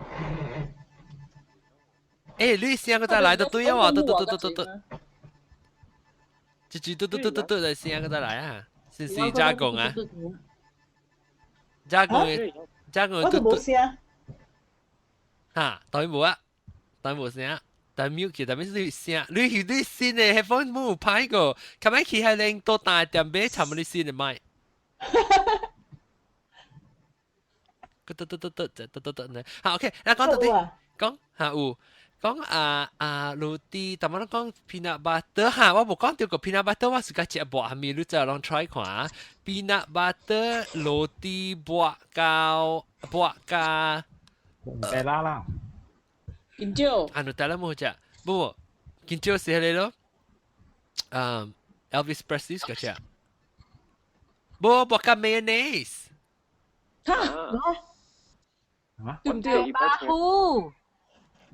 欸，你聲閣再來就對啊嘛，對對對對對對。一句嘟嘟嘟嘟嘟的聲閣再來啊！是是加工啊？加工加工我都無聲。哈，當然無啊，當然無聲，但 mute 去，但係你聲，你去你新的 headphone 冇歹個，琴日去係拎多大點買，差唔多新的麥。嘟嘟嘟嘟嘟嘟嘟嘟呢？好 OK，那講到底講嚇有。講啊啊，滷啲，但係講 peanut butter 哈，我無講著過 peanut butter，我自家食薄蝦米，你就攏 try 看。peanut butter 滷啲薄膠薄加，得啦啦。金蕉。啊，你得啦冇食，不，金蕉是彼个咯。嗯，Elvis Presley 個食，無薄加 mayonnaise。哈？對唔對？巴糊。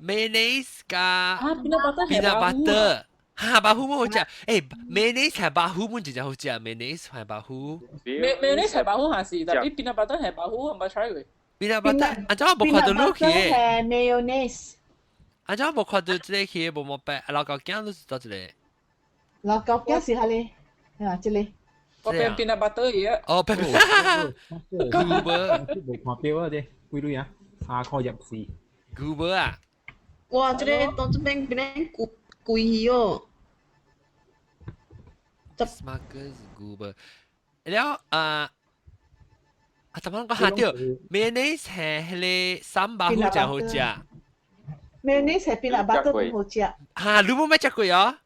mayonnaise 加 peanut butter，哈，白糊冇好食，欸，mayonnaise 係白糊本真正好食，mayonnaise 係白糊。 mayonnaise 係白糊還是？但係 peanut butter 係白糊，我冇 try 過。 peanut butter，按怎我無看到落去？係 mayonnaise。按怎我無看到這個去無毛白，老狗囝都是佗一個？老狗囝是彼个，啊，這個。我變 peanut butter 嘢。哦，變。 Google 無看到啊，這幾鐳啊，三箍入市。 Google 啊。哇！這個當這邊變貴貴去哦。 Smuckers Google 了啊啊！怎麼講下對？mayonnaise 係彼個三百好食好食。 mayonnaise 係 peanut butter 都好食。哈！你無捌食過啊？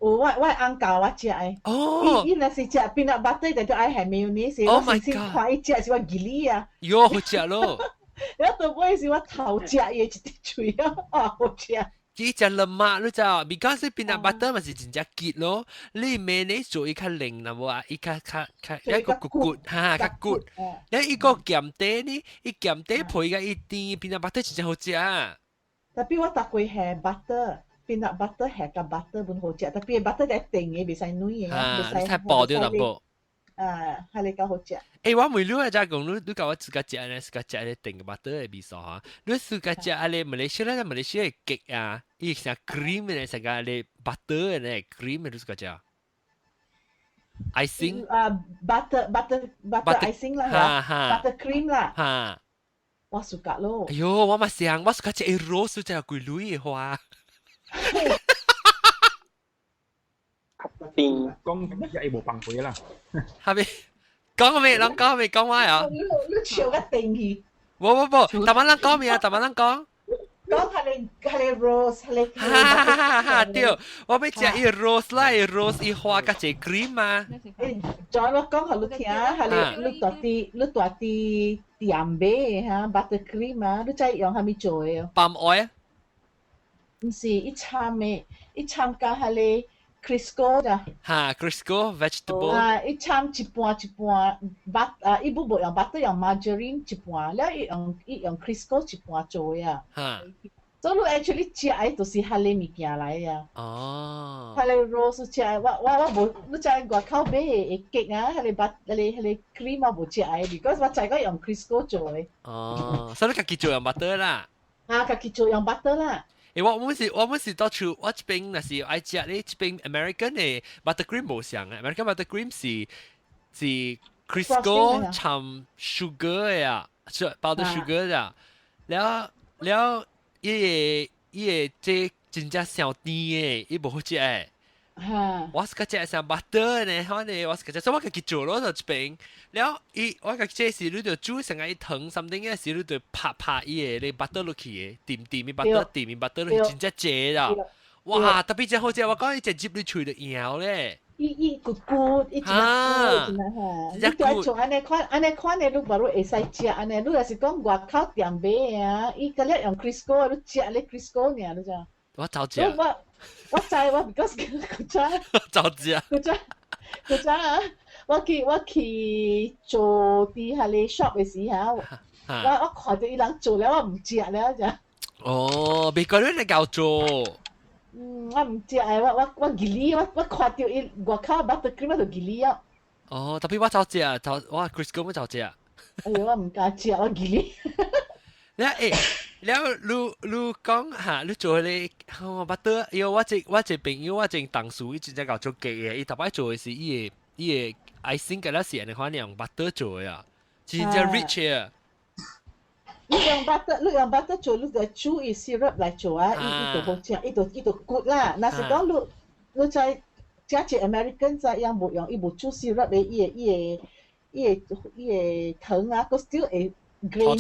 有我我翁教我食的。哦。伊伊若是食 peanut butter，就就愛下 mayonnaise。 Oh my 我先看伊食是我記哩啊。喲，好食咯！了到尾是我頭食伊一滴喙啊，啊好食。伊食 lemak 你知哦，because peanut butter 嘛是真正結咯，你 mayonnaise 做伊較靈啦無啊，伊較較較一個骨骨哈較骨，你伊個鹹底呢，伊鹹底配個伊甜 peanut butter 真正好食。 Tapi 我逐過下 butter，peanut butter 下甲 butter 本好食，tapi butter 係定嘅，袂使軟嘅，袂使太薄掉淡薄。啊，係你較好食。欸，我問你啊，就講你你教我自家食咧，自家食咧定個 butter 的味素哈。你自家食啊咧，馬來西亞咧，馬來西亞的 cake 啊，伊成 cream 的，成個咧 butter 的 cream 的，你自家食。icing 啊，butter butter butter icing 啦，butter cream 啦。哈。我 suka 咯。哎喲，我嘛想，我 suka 食 rose 就係貴女的花。邊講一無放過啦。係咪？講未？人講未？講話啊？你你笑個定去。無無無，大馬人講未啊？大馬人講。講係你係你 rose 係你。哈哈哈哈對，我欲食伊 rose 啦，伊 rose 伊花甲一 cream 啊。誒，再我講予你聽，係你你大啲你大啲店買哈 butter cream 啊，你知用啥物做的？ palm oil。毋是，伊摻的，伊摻加彼个 Crisco 咋？哈，Crisco vegetable。啊，伊摻一半一半 but 啊，伊不無用 butter，用 margarine 一半，了伊用伊用 Crisco 一半做的啊。所以你 actually 食的就是彼个物件來啊。彼个 rose 食的，我我我無，你知外口買的 cake 啊，彼个 but 彼個彼個 cream 我無食的，because 我知講用 Crisco 做的。哦，所以你家己做用 butter 啦。啊，家己做用 butter 啦。欸，我阮是我阮是到處我這邊若是愛食咧，這邊 American 的 buttercream 無相嘅，American buttercream 是是 Crisco 摻 sugar 的啊，是 powder sugar 的，了了伊個伊個這真正小甜的，伊無好食的。我是較食像 butter 呢，反正我是較食，所以我家己做咯就這邊。了伊我家己這是你就煮成個伊糖 something 嘅時，你就拍拍伊個你 butter 落去的，甜甜的 butter，甜的 butter 落去，真正濟啦。哇，特別真好食，我講伊食入你喙就搖咧。伊伊骨骨，伊真骨，真哈。你對做按呢款，按呢款的，你無你會使食按呢。你若是講外口店買的啊，伊個咧用 Crisco，你食咧 Crisco 爾，你知？我走食。我我知我 because 古早。走食。古早古早啊！我去我去做佇彼个 shop 的時候，我我看著伊人做了，我毋食了就。哦，別個你來教做。嗯，我毋食的，我我我記哩，我我看著伊外口 buttercream 我就記哩啊。哦，特別我走食，走我 Crisco 我走食。哎喲，我毋敢食，我記哩。你欸，了你你講嚇，你做彼個哦 butter，因為我這我這朋友我這同事，伊真正𠢕做 cake 的，伊逐擺做的是伊個伊個 icing 敢若是按呢款用 butter 做的啊，真正 rich 啊。你用 butter，你用 butter 做，你就煮伊 syrup 來做啊，伊伊就好食，伊就伊就 good 啦。若是講你你在食一 American 在樣無用，伊無煮 syrup 的，伊個伊個伊個伊個糖啊，閣 still 會 grainy 會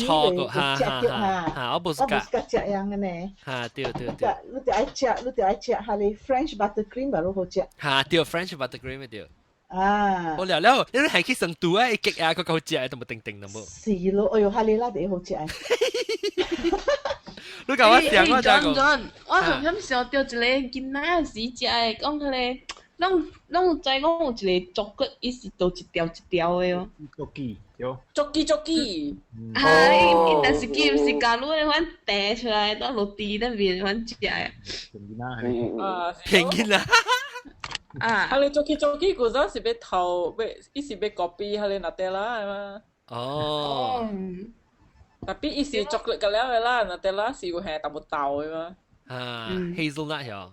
食著哈。哈，我無我無 suka 食樣的呢。哈，對對對。你就愛食，你就愛食彼个 French buttercream 嘛，好食。哈，對，French buttercream 對。啊！我了了，你係去成都啊，伊 cake 啊，閣夠食，都無定定都無。是咯，哎喲，彼个啦第好食。你共我講，我就講。我含含想著一个囡仔時食的，講彼个，攏攏有知講有一个竹骨，伊是倒一條一條的哦。竹枝對。竹枝竹枝。啊，伊但是伊毋是共你的款提出來到落地那邊款食的。便宜啦，啊，便宜啦。啊！彼个竹枝竹枝古早是欲偷，欲伊是欲 copy 彼个 Nutella 嘛。哦。 Tapi 伊是 chocolate 個了的啦，Nutella 是有下淡薄豆的嘛。啊，hazelnut 喲。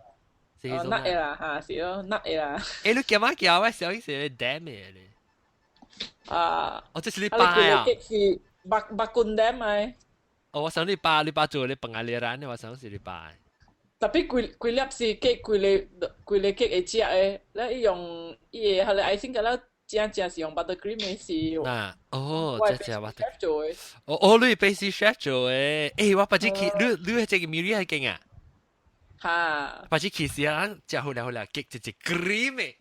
是 nut 的啦，嚇是咯，nut 的啦。欸，你叫乜叫我小意思 dam 的咧？啊！哦，這是你爸啊？是白白罐 dam 咪？哦，我想你爸，你爸做你飯仔咧咱，我想是你爸。 Tapi 規規粒是 cake，規个規個 cake 會食的，咧伊用伊個彼个 icing 個了，正正是用 buttercream 的是。啊，哦，這隻 chef 做的。哦哦，你 pastry chef 做的，欸，我捌次去，你你這個 Miri 還勁啊？哈！捌次去時啊，食好了好了，cake 一隻 cream 的。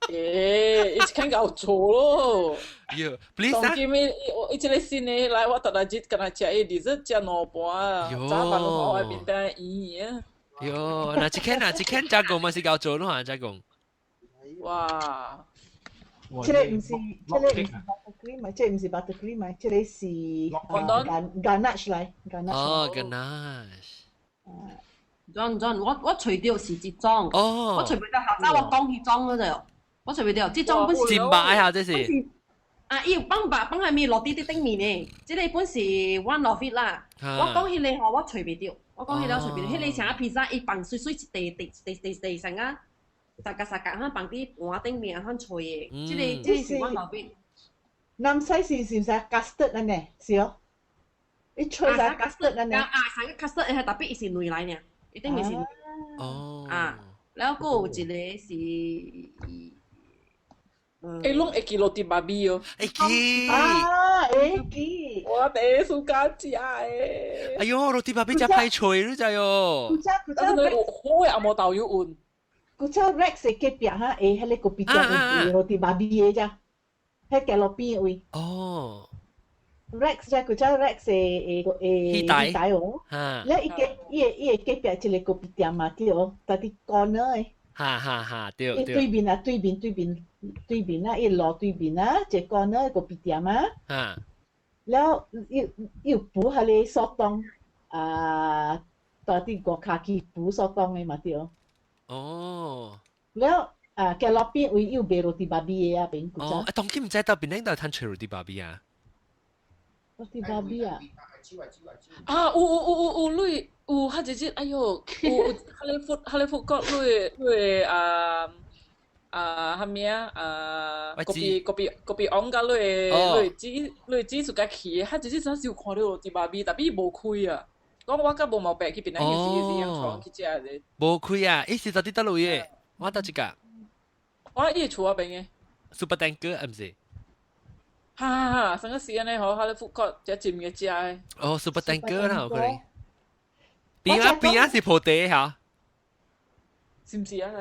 欸，伊一間𠢕做咯。喲，please 啊！當今伊伊這個新的來，我逐日日敢若食伊 dessert 食兩盤，早飯攏看我面頂圓啊。喲，那一間啊，一間加工嘛是𠢕做咯嚇，加工。哇！這個毋是，這個毋是 buttercream 嘛，這個毋是 buttercream 嘛，這個是 ganache 來，ganache。哦，ganache。 John John，我揣著是這種，我揣袂著下晝我講彼種嗰陣，我揣袂著，這種本是真白下這是。啊，伊有放肉放啥物落佇佇頂面呢？這個本是 one of it 啦。我講彼個吼，我揣袂著，我講彼個我揣袂著，彼個像披薩，伊放碎碎一塊塊一塊塊塊成啊，三角三角哈放佇盤頂面啊，揣的。這個是 one of it。南西是毋是 custard 啊呢？是哦，伊吹晒 custard 啊呢？啊，成個 custard 係特別伊是軟來呢，伊頂面是。哦。啊，了閣有一個是。欸，攏會記 roti babi 哦。會記。啊，會記。我第一次敢食的。哎喲，roti babi 真歹揣，你知喲。古早古早有好的紅毛豆油運。古早 Rex 的隔壁哈，會彼個咖啡店有 roti babi 的遮，彼街路邊的位。哦。 Rex 遮古早 Rex 的的的台哦。了伊隔伊的伊的隔壁一個咖啡店嘛對哦，佇佇 corner 的。哈哈哈，對對。對面啊，對面對面對面啊，伊路對面啊，一個 corner 咖啡店啊。了伊伊有補彼個 sotong 啊，佇佇外跤去補 sotong 的嘛對。哦。了啊，街路邊位有賣 roti babi 的啊邊古早。哦，當今毋知到邊頂度趁揣 roti babi 啊？ roti babi 啊？啊，有有有有有，你有較一日，哎喲，有有，彼個 food court，你啊啊，啥物啊啊，咖啡咖啡咖啡翁佮你煮你煮自家去，較一日陣時有看著 roti babi，但伊無開啊。講我佮無毛病去邊仔去時時樣去食者。無開啊！伊是到底佗位的？我佗一個。我伊厝仔邊的。 Super Tanker 毋是？哈哈哈！上個時間咧，吼，彼個 food court 只前面食的。哦，Super Tanker 啦，有可能。邊啊邊啊是鋪地嚇。是毋是啊？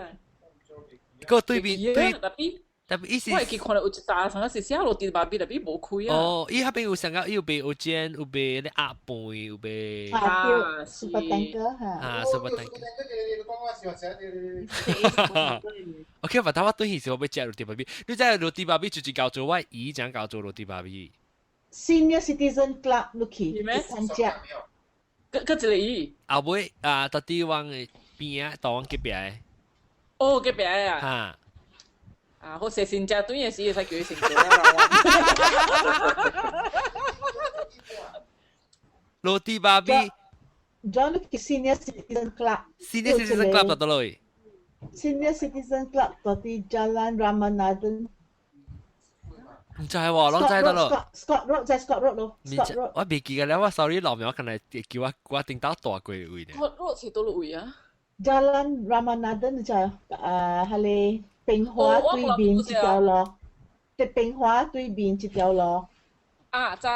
個對面對。特別特別伊是。我會記看著有一搭，上個是寫 roti babi，特別無開啊。哦，伊彼邊有上個，伊有賣蚵仔煎，有賣咧鴨飯，有賣。啊，對，Super Tanker 嚇。啊，Super Tanker。OK，我頭我對時我欲食 roti babi，你知 roti babi 就是𠢕做我姨講𠢕做 roti babi。 Senior Citizen Club 入去參加。閣一個姨。後尾啊，到底往的邊啊，到阮隔壁的。哦，隔壁的啊。哈。啊，好勢先食頓的時會使叫伊先做啦。 Roti babi。 John 去 Senior Citizen Club。 Senior Citizen Club 佗佗位？ Senior Citizen Club 佇佇 Jalan Ramanathan。毋知喎，攏知得咯。 Scott Road 在 Scott Road 咯。Scott Road。我袂記得了，我 sorry 老苗，可能叫我我頂到大過位呢。 Scott Road 是佗位啊？Jalan Ramanathan 就啊，彼個平華對面這條路，佇平華對面這條路。啊，知。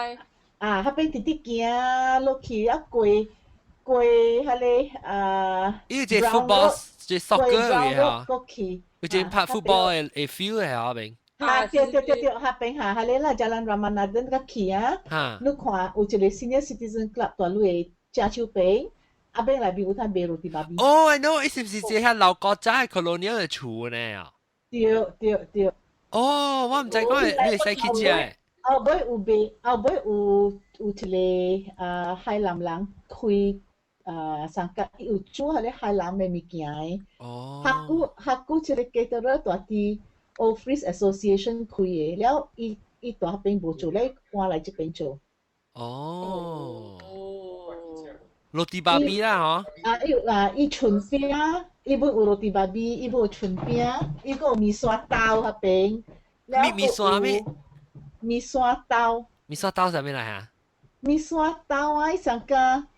啊，彼邊直直行落去啊，過過彼個啊。伊這 football 這 soccer 嘅嚇。過去。有這拍 football 的的 field 的嚇邊。啊，對對對對，彼邊嚇，彼個啦，Jalan Ramanathan 個去啊，你看有一個 Senior Citizen Club 佇你的正手邊，啊邊內面有攤賣 roti babi。哦，I know，伊是毋是這遐老古早 colonial 的厝呢？對對對。哦，我毋知講你會使去食。後尾有賣，後尾有有一個啊海南人開啊三角，伊有煮彼個海南的物件的。哦。較久較久，這個 caterer 佇佇 Office Association 開的，了伊伊佇彼邊無做咧，搬來這邊做。哦。Roti babi 啦，嗬。啊，伊有啊，伊春餅，伊本有 roti babi，伊本有春餅，伊閣有麵線豆彼邊。麵麵線咩？麵線豆。麵線豆啥物來啊？麵線豆啊，伊上加，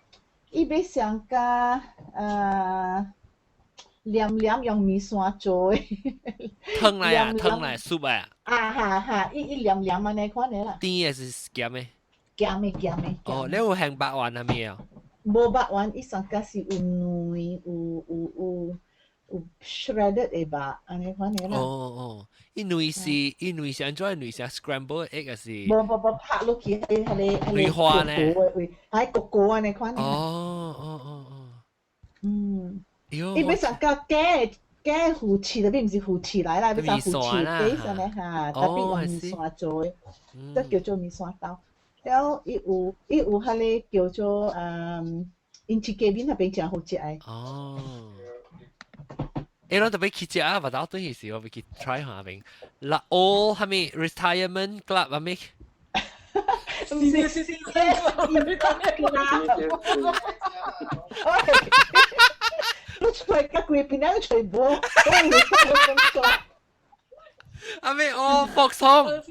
伊欲上加呃，黏黏用麵線做的。湯來啊，湯來 soup 啊。啊哈哈，伊伊黏黏按呢款的啦。甜的是鹹的？鹹的鹹的。哦，你有鹹肉丸啥物啊？無肉丸，伊上加是有卵，有有有有 shredded 的肉，按呢款的啦。哦哦，伊卵是伊卵是按怎？卵是 scramble egg 還是？無無無拍落去，彼個彼個卵花呢？係個個按呢款。哦哦哦哦。嗯。伊欲送較假假魚翅，特別毋是魚翅來啦，欲送魚翅底按呢哈，特別用麵線做的，這叫做麵線豆。了伊有伊有彼個叫做嗯，𪜶自家面那邊誠好食的。哦。欸，咱特別去食啊，勿到對時我欲去 try 下邊。啦，哦，啥物 retirement club 啥物？毋是是是，你講咩啦？你揣較規邊仔揣無，啥物哦，Folks Home。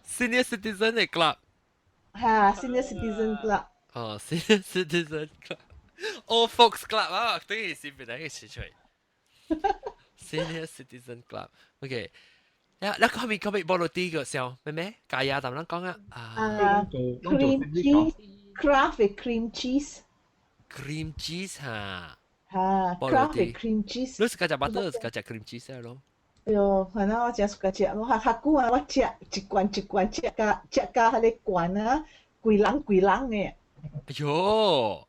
Senior Citizen 的 club。哈，Senior Citizen Club。哦，Senior Citizen Club。Old Folks Club 啊，對，是邊個是出？Senior Citizen Club。OK。呀，你後面後面菠蘿啲個時候，咩咩？咖椰淡咱講啊。啊，cream cheese，Kraft cream cheese。 cream cheese 哈。哈，Kraft cream cheese。你自家食 butter，自家食 cream cheese 咯。哎喲，反正我誠喜歡食，我較較久啊，我食一罐一罐食甲食甲彼個罐啊，規籠規籠的。哎喲，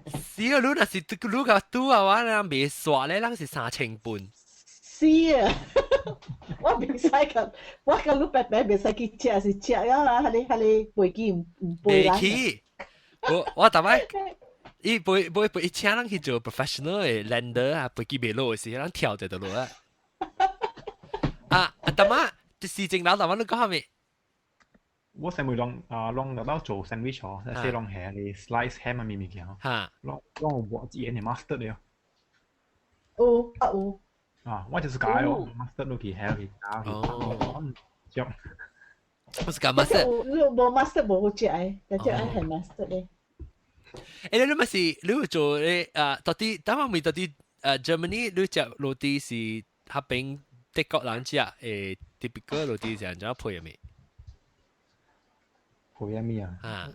是啊，你若是你共拄啊，我人袂煞咧，人是3000半。是啊，我袂使共，我共你白白袂使去食，是食了啊，彼個彼個飛機毋毋飛人。袂去，我我逐擺。伊飛飛飛，伊請人去做 professional 的 lander 啊，飛機袂落的時，人跳就就落啊。啊，阿大媽，時正老大媽，你講啥物？我成日攏啊攏落到做 sandwich 哦，即係攏係你 slice ham 啊物物件。哈。攏攏有抹一個 mustard 的。有啊有。啊，我就是加哦，mustard 落去，下去加去。哦。食。我是加 mustard。你無 mustard 無好食的，但係愛係 mustard 的。欸，你咪是你有做咧啊？到底當我咪到底Germany 你食羅蒂是彼邊德國人食誒 typical 羅蒂是按怎配的物？配啥物啊？啊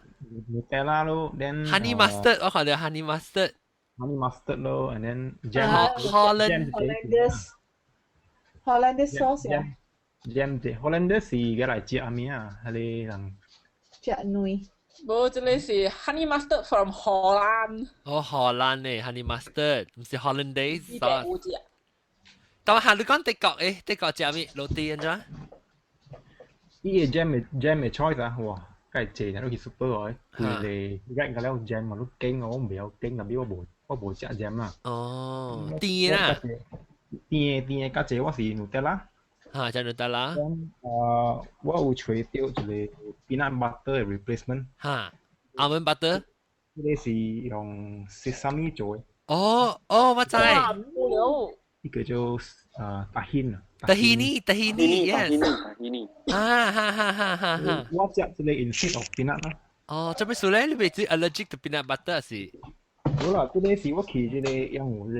，Nutella 咯，then honey mustard 我看到 honey mustard。 honey mustard 咯，and then jam Holland Hollandaise Hollandaise sauce 呀 jam 啫，Hollandaise 是個來食啥物啊？彼個人食卵。無，這個是 honey mustard from 荷蘭。哦，荷蘭呢，honey mustard，毋是 Hollandaise sauce。但係你講德國誒，德國食咩羅蒂按怎？伊個 jam 的 jam 的 choice 啊，哇，較濟，你去 super 哦，規個 rack 個了 jam 嘛，你揀我毋曉揀，特別我無我無食 jam 啦。哦，甜啦。甜的甜的較濟，我是 Nutella。哈，食 Nutella。啊，我有揣著一個 peanut butter 的 replacement。哈，almond butter。這個是用 sesame 做的。哦哦，我知。伊叫做啊 tahini 啊。 tahini，tahini，yes。 tahini。啊哈哈哈哈哈！我食這個 instead of peanut 啦。哦，做咩事咧？你袂知 allergic to peanut butter 是？無啦，這個是我去這個用有這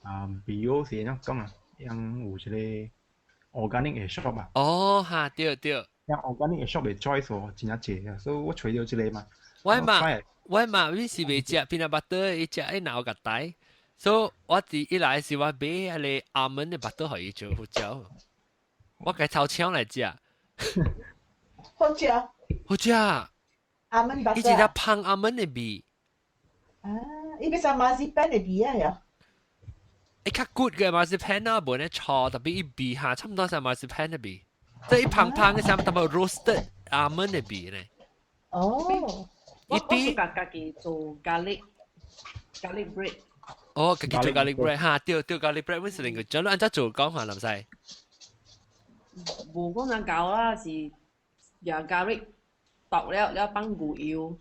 個啊 bio 是按怎講啊？用有這個 organic 的 shop 啊。哦，哈，對對。用 organic 的 shop 的 choice 哦，真正濟啊，所以我揣著這個嘛。我嘛，我嘛，你是袂食 peanut butter，伊食伊腦個帶。所以我佇一來是我買彼個 almond 的 butter 予伊做胡椒，我共偷搶來食。好食。好食。 almond butter。伊一隻芳 almond 的味。啊，伊欲像 marzipan 的味啊呀。伊較 good 嘅 marzipan 啊，無呢錯，特別伊味哈，差毋多像 marzipan 的味，即係伊芳芳的，啥物淡薄 roasted almond 的味呢。哦。我我是家家己做 garlic garlic bread。哦，家己做 garlic bread 哈，對對 garlic bread，阮是另個，將你按怎做講下，林西。無講人教啦，是用 garlic 剁了了放牛油，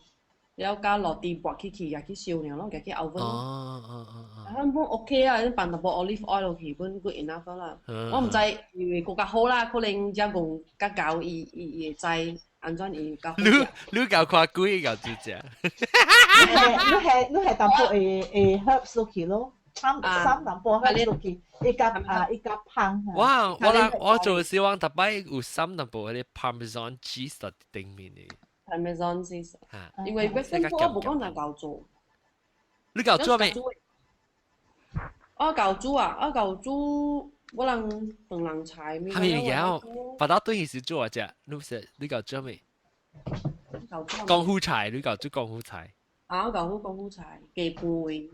了加落地薄起去，也去燒爾咯，共去 oven。哦哦哦哦。啊，本 OK 啊，你放淡薄 olive oil 落去，本 good enough 啦。我毋知因為閣較好啦，可能遮講較厚，伊伊伊會知按怎伊較好你你共看鬼共煮食。你係你係你係淡薄會會 herbs 落去咯，摻摻淡薄 herbs 落去，伊較啊伊較芳。我我我做時我逐擺有摻淡薄彼個 parmesan cheese 佇頂面的。Parmesan cheese。因為 Western food 我無講哪夠做。你夠做咩？我夠煮啊！我夠煮，我人飯人菜咩？係咪有？把到對是做啊只，你是你夠做咩？功夫菜，你夠做功夫菜。啊，我夠好功夫菜，雞背。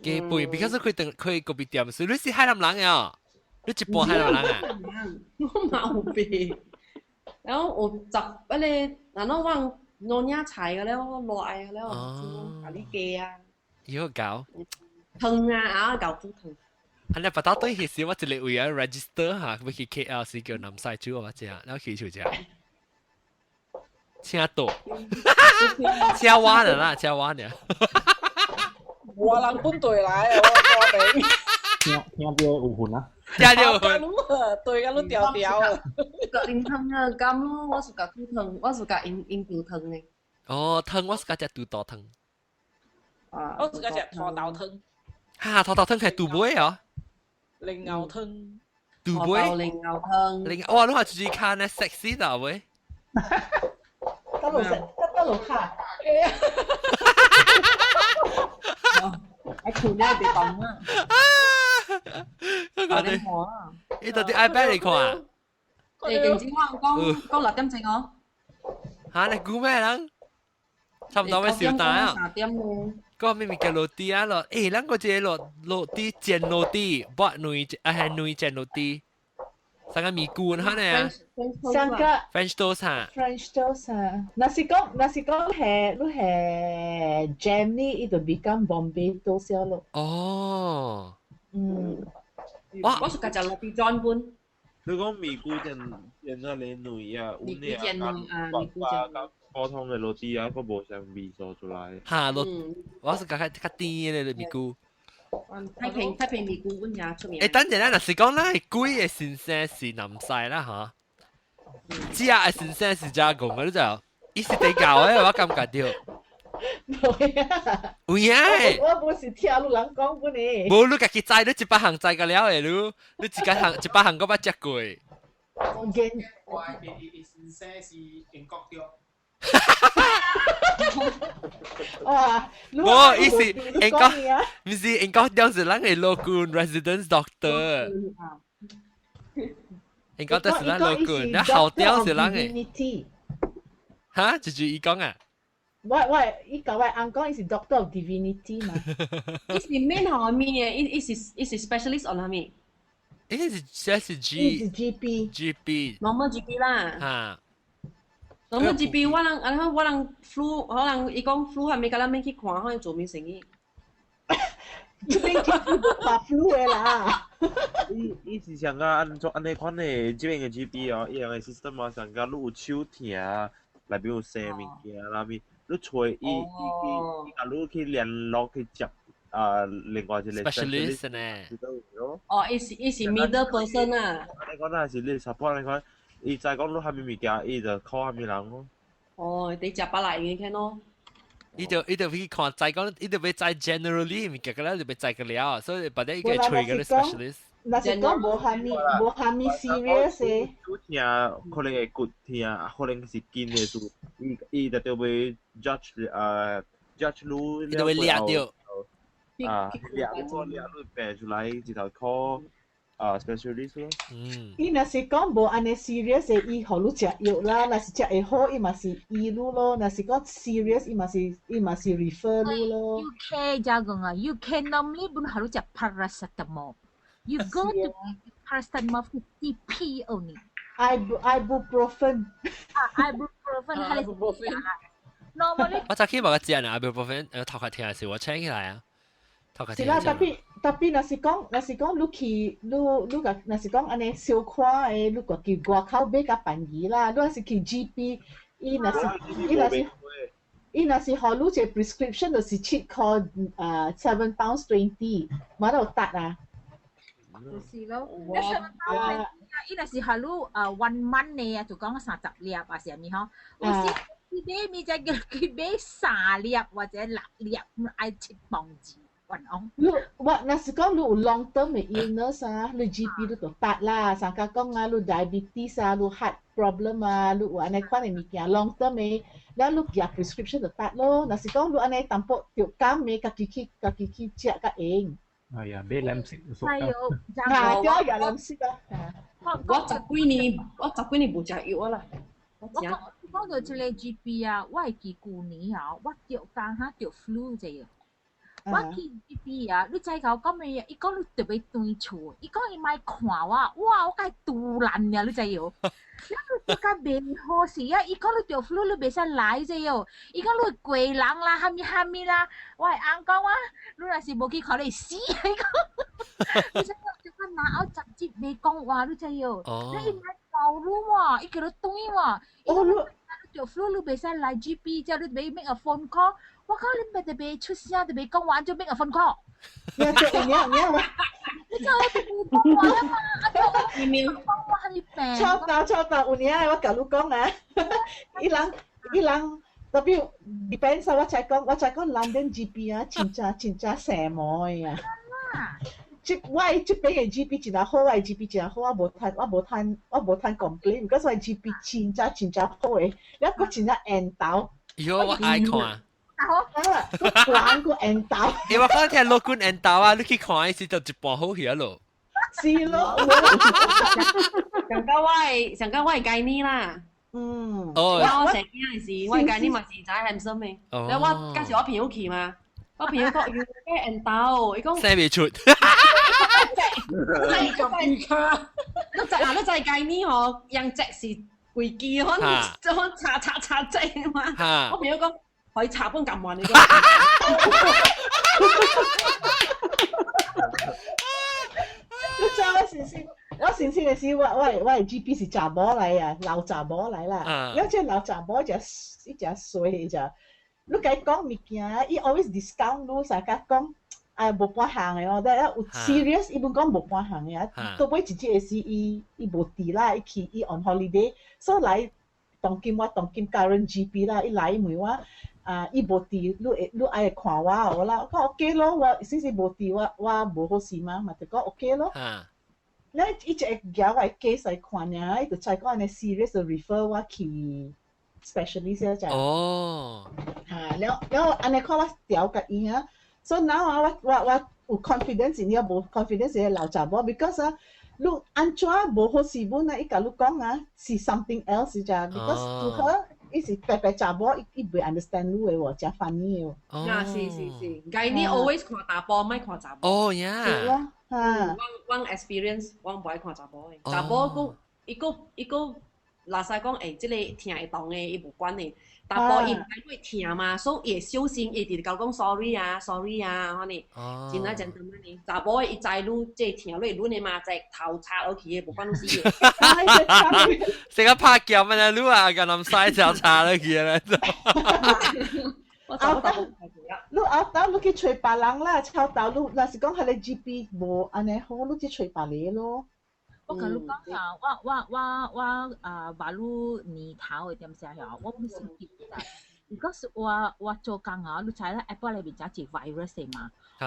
雞背，because 佢等佢個別店，所以你是海南人啊？你一半海南人啊？我冇變。然後我十嗰個，然後我攞嘢菜個了，落愛個了，咖喱雞啊。要搞。湯啊啊，搞煮湯。啊！你把到對其實我一個位啊 register 嚇，要去 KL 是叫南西煮我食，然後去就食。請多，請我的啦，請我的。我人本隊來，我我頂。聽聽到有份啊！聽到有份。對個你調調啊！個飲湯啊，甘咯，我是甲煮湯，我是甲飲飲煮湯的。哦，湯我是甲食豬肚湯。啊！我是甲食土豆湯。哈，土豆湯係杜尾哦。蓮藕湯。杜尾。蓮藕湯。蓮哇，你話自己看呢 sexy 啦喂。得路食，得得路卡。喺褲咧別講啊！我哋你到底愛邊嚟看啊？你定子我講講6點鐘哦。嚇！你估咩人？差唔多要小單啊！3點咯。個咩物件落地啊咯？誒，咱個這個落落地煎落地，剝兩啊係兩煎落地，三個米菇哈呢？三個 French toast 哈。 French toast 啊！若是講若是講係你係 jam 呢，伊就 become Bombay toast 咯。哦。嗯。哇！我是家食落地專本。你講米菇煎煎啊，你卵啊，米菇煎卵啊，米菇煎。普通的螺絲啊，佫無啥味素出來。哈，螺，我是較較較甜的米菇。太平太平米菇，阮遐出名。欸，等陣啦，若是講咱鬼的先生是南西啦，哈。食的先生是遮講的，你知無？伊是地教的，我感覺著。有影。我不是聽你人講本的。無，你家己知，你一百項知個了的，你你一個項一百項閣捌食過。我見。怪伊先生是英國著。哇！無，伊是英國，毋是英國中是咱的 local residence doctor。英國就是咱 local，那後雕是咱的。哈？就是伊講啊？我我伊甲我翁講，伊是 Doctor of Divinity 嘛。伊是免學物的，伊伊是伊是 specialist on 啥物？伊是這是 G，伊是 GP。 GP。 normal GP 啦。哈。normal GP 我人啊，我人 flu 可能伊講 flu 係咪，甲咱免去看，可能做咩生意？這邊 GP 無看 flu 的啦。伊伊是像個按怎按呢款的，這邊的 GP 哦，伊樣的 system 啊，像個你有手疼，內邊有生物件啦咪，你揣伊伊伊伊共你去聯絡去接啊，另外一個 specialist 呢？哦，伊是伊是 middle person 啊。按呢講啦，是你 support 你講。伊知講你啥物物件，伊就 call 啥物人咯。哦，你食百來已經咯。伊就伊就去看，知講伊就欲知 generally 物件，個了就欲知個了，所以別個伊個揣個 specialist。若是講無蝦米無蝦米 serious 的。手疼可能會骨疼，可能是筋的事，伊伊就著欲 judge 啊 judge 你。伊就會掠著。啊，掠你掠你病出來，一頭 call 啊 specialist 咯。嗯。伊若是講無按呢 serious 的，伊予你食藥啦；若是食會好，伊嘛是醫你咯；若是講 serious，伊嘛是伊嘛是 refer 你咯。 UK 就講啊，UK normally pun harus 食 paracetamol。You go to paracetamol 50p only. Ibuprofen. 啊，ibuprofen 係 ibuprofen。 Normally 我早起無個食呢，ibuprofen 頭殼疼時我請起來啊。頭殼是啦，tapi tapi 若是講若是講你去你你個若是講按呢小看的，你個去外口買較便宜啦。你若是去 GP，伊若是伊若是伊若是予你一個 prescription 就是7塊啊 £7.20，嘛都有得啊。就是咯，你 £7.20 伊若是予你啊 one month 呢啊，就講30粒啊，是啥物吼？有時佢買物就叫佢買三粒或者六粒，愛7磅子。還講。你我若是講你有 long term 嘅 illness 啊，你 GP 你就答啦。上家講啊，你 diabetes 啊，你 heart problem 啊，你有按呢款嘅物件 long term 嘅，了你寄 prescription 就答咯。若是講你按呢淡薄著感嘅，家己去家己去食較閒。哎呀，買藍色係有，啊，對啊，藍色啊。我十幾年，我十幾年無食藥啦。我講講到這個 GP 啊，我會記舊年啊，我著剛哈著 flu 這個。我去 GP 啊，你知𠢕講咩啊？伊講你特別轉厝，伊講伊莫看我，哇！我共伊揬爛啊，你知無？你著甲袂好勢啊！伊講你著 flu，你袂使來這喲。伊講你過人啦，蝦米蝦米啦，我會翁講我，你若是無去看，你會死啊！伊講，你知無？就講拿後十日袂講話，你知無？你伊莫教你喎，伊叫你轉喎。哦，你著 flu，你袂使來 GP，之後你欲 make a phone call。我講你袂特別出聲，特別講話，就 make a phone call。你做有影有影嘛？你知我特別講話嘛？啊，講話係病。超大超大，有影我共你講啊！伊人伊人特別 depends 啊！我才講我才講 London GP 啊，真正真正生毛的啊！這我這邊的 GP 真好，我的 GP 真好，我無趁我無趁我無趁 complain，because 我的 GP 真正真正好的，了閣真正緣投。喲，我愛看。好啊，閣懸閣緣投。欸，我講聽老君緣投啊，你去看伊時就一半好去啊咯。是咯，上個我係上個我係計呢啦。哦，我成囝時，我計呢嘛是在鹹濕嘅。你我介紹我朋友去嘛，我朋友講要咩緣投，伊講生未出。你你知啊？你知計呢吼，用隻是規支，可能可能擦擦擦隻嘛。我朋友講。可以插本咁慢你講。你知我先先，我先先嘅時，我我我係 GP 是查某來啊，老查某來啦。了這老查某一隻一隻衰一隻，你共伊講物件，伊 always discount 你，成甲講啊無半項的哦，但有 serious，伊本講無半項的啊。到尾一日的時，伊伊無佇啦，伊去伊 on holiday，所以來當今我當今 current GP 啦，伊來伊問我。啊！伊無佇，你會你愛看我哦啦，我講 OK 咯，我先是無佇，我我無好勢嘛，嘛就講 OK 咯。咧伊就會舉我 case 來看爾，伊就知講按呢 serious 就 refer 我去 specialist 就。哦。啊，了了按呢看我調共伊啊，所以 now 啊，我我我有 confidence，你無 confidence 個老查某，because 啊，你按怎無好勢本啊，伊共你講啊，是 something else 咋，because to her。伊是白白查某，伊伊袂 understand 你的喎，誠 funny 的喎。啊，是是是，家你 always 看查埔，莫看查某。哦呀。是咯，啊。我我 experience，我無愛看查埔的，查埔閣伊閣伊閣，若使講欸，這個疼會動的，伊無管的。查埔伊毋知會疼嘛，所以伊會小心，伊直直共講 sorry 啊，sorry 啊，安呢，真啊真真安呢。查埔的伊知你這疼，你會攆的嘛，在頭插落去的，無管你死的。成個拍劍啊，你啊，個南西就插落去啦。我查埔你後頭你去揣別人啦，抄頭你若是講彼個 GP 無按呢好，你去揣別个咯。我共你講啊，我我我我啊，話你年頭的點聲嗬，我本是記得。如果是我我做工啊，你知啦，Apple 裏面真濟 virus 的嘛。我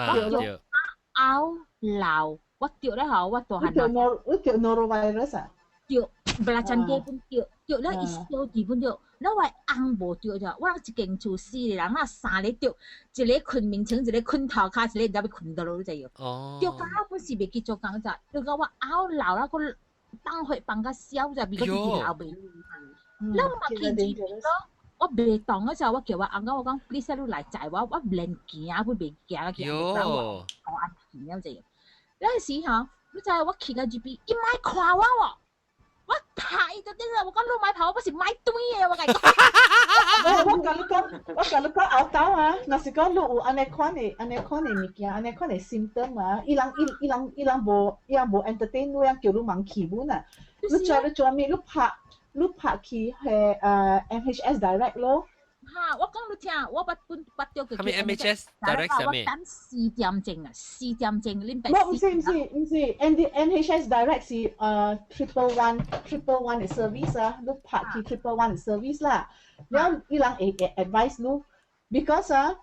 拗鬧，我著咧吼，我大漢。你著 nor 你著 norovirus 啊？著，不啦，真假本著，著了伊小弟本著，了我翁無著咋？我一間厝四個人啊，三個著，一個睏面前，一個睏頭跤，一個毋知欲睏佗落，你知無？著到本是袂記做工咋？著到我拗鬧啦，閣放血放甲燒咋，變個直直流袂。了我嘛去醫院咯，我袂動嗰時候，我叫我翁講，我講 please 你來載我，我連行都袂行去，我我安平了就。那時吼，你知我去到 GP，伊莫看我喎。我拍伊就對啦，我講你莫拍我，我是莫轉的，我共伊講。我共你講，我共你講後頭啊，若是講你有按呢款的、按呢款的物件、按呢款的 symptom 啊，伊人伊伊人伊人無伊人無 entertain 你，人叫你茫去本啊。你做你做咩？你拍你拍去彼MHS direct 咯。哈！我講你聽，我捌本捌著個。啥物 MHS direct 我等四點鐘啊，四點鐘恁白。無，毋是毋是毋是，N D NHS direct 是111 111的 service 啊，你拍去 111 的 service 啦，了伊人會會 advise 你，because 啊，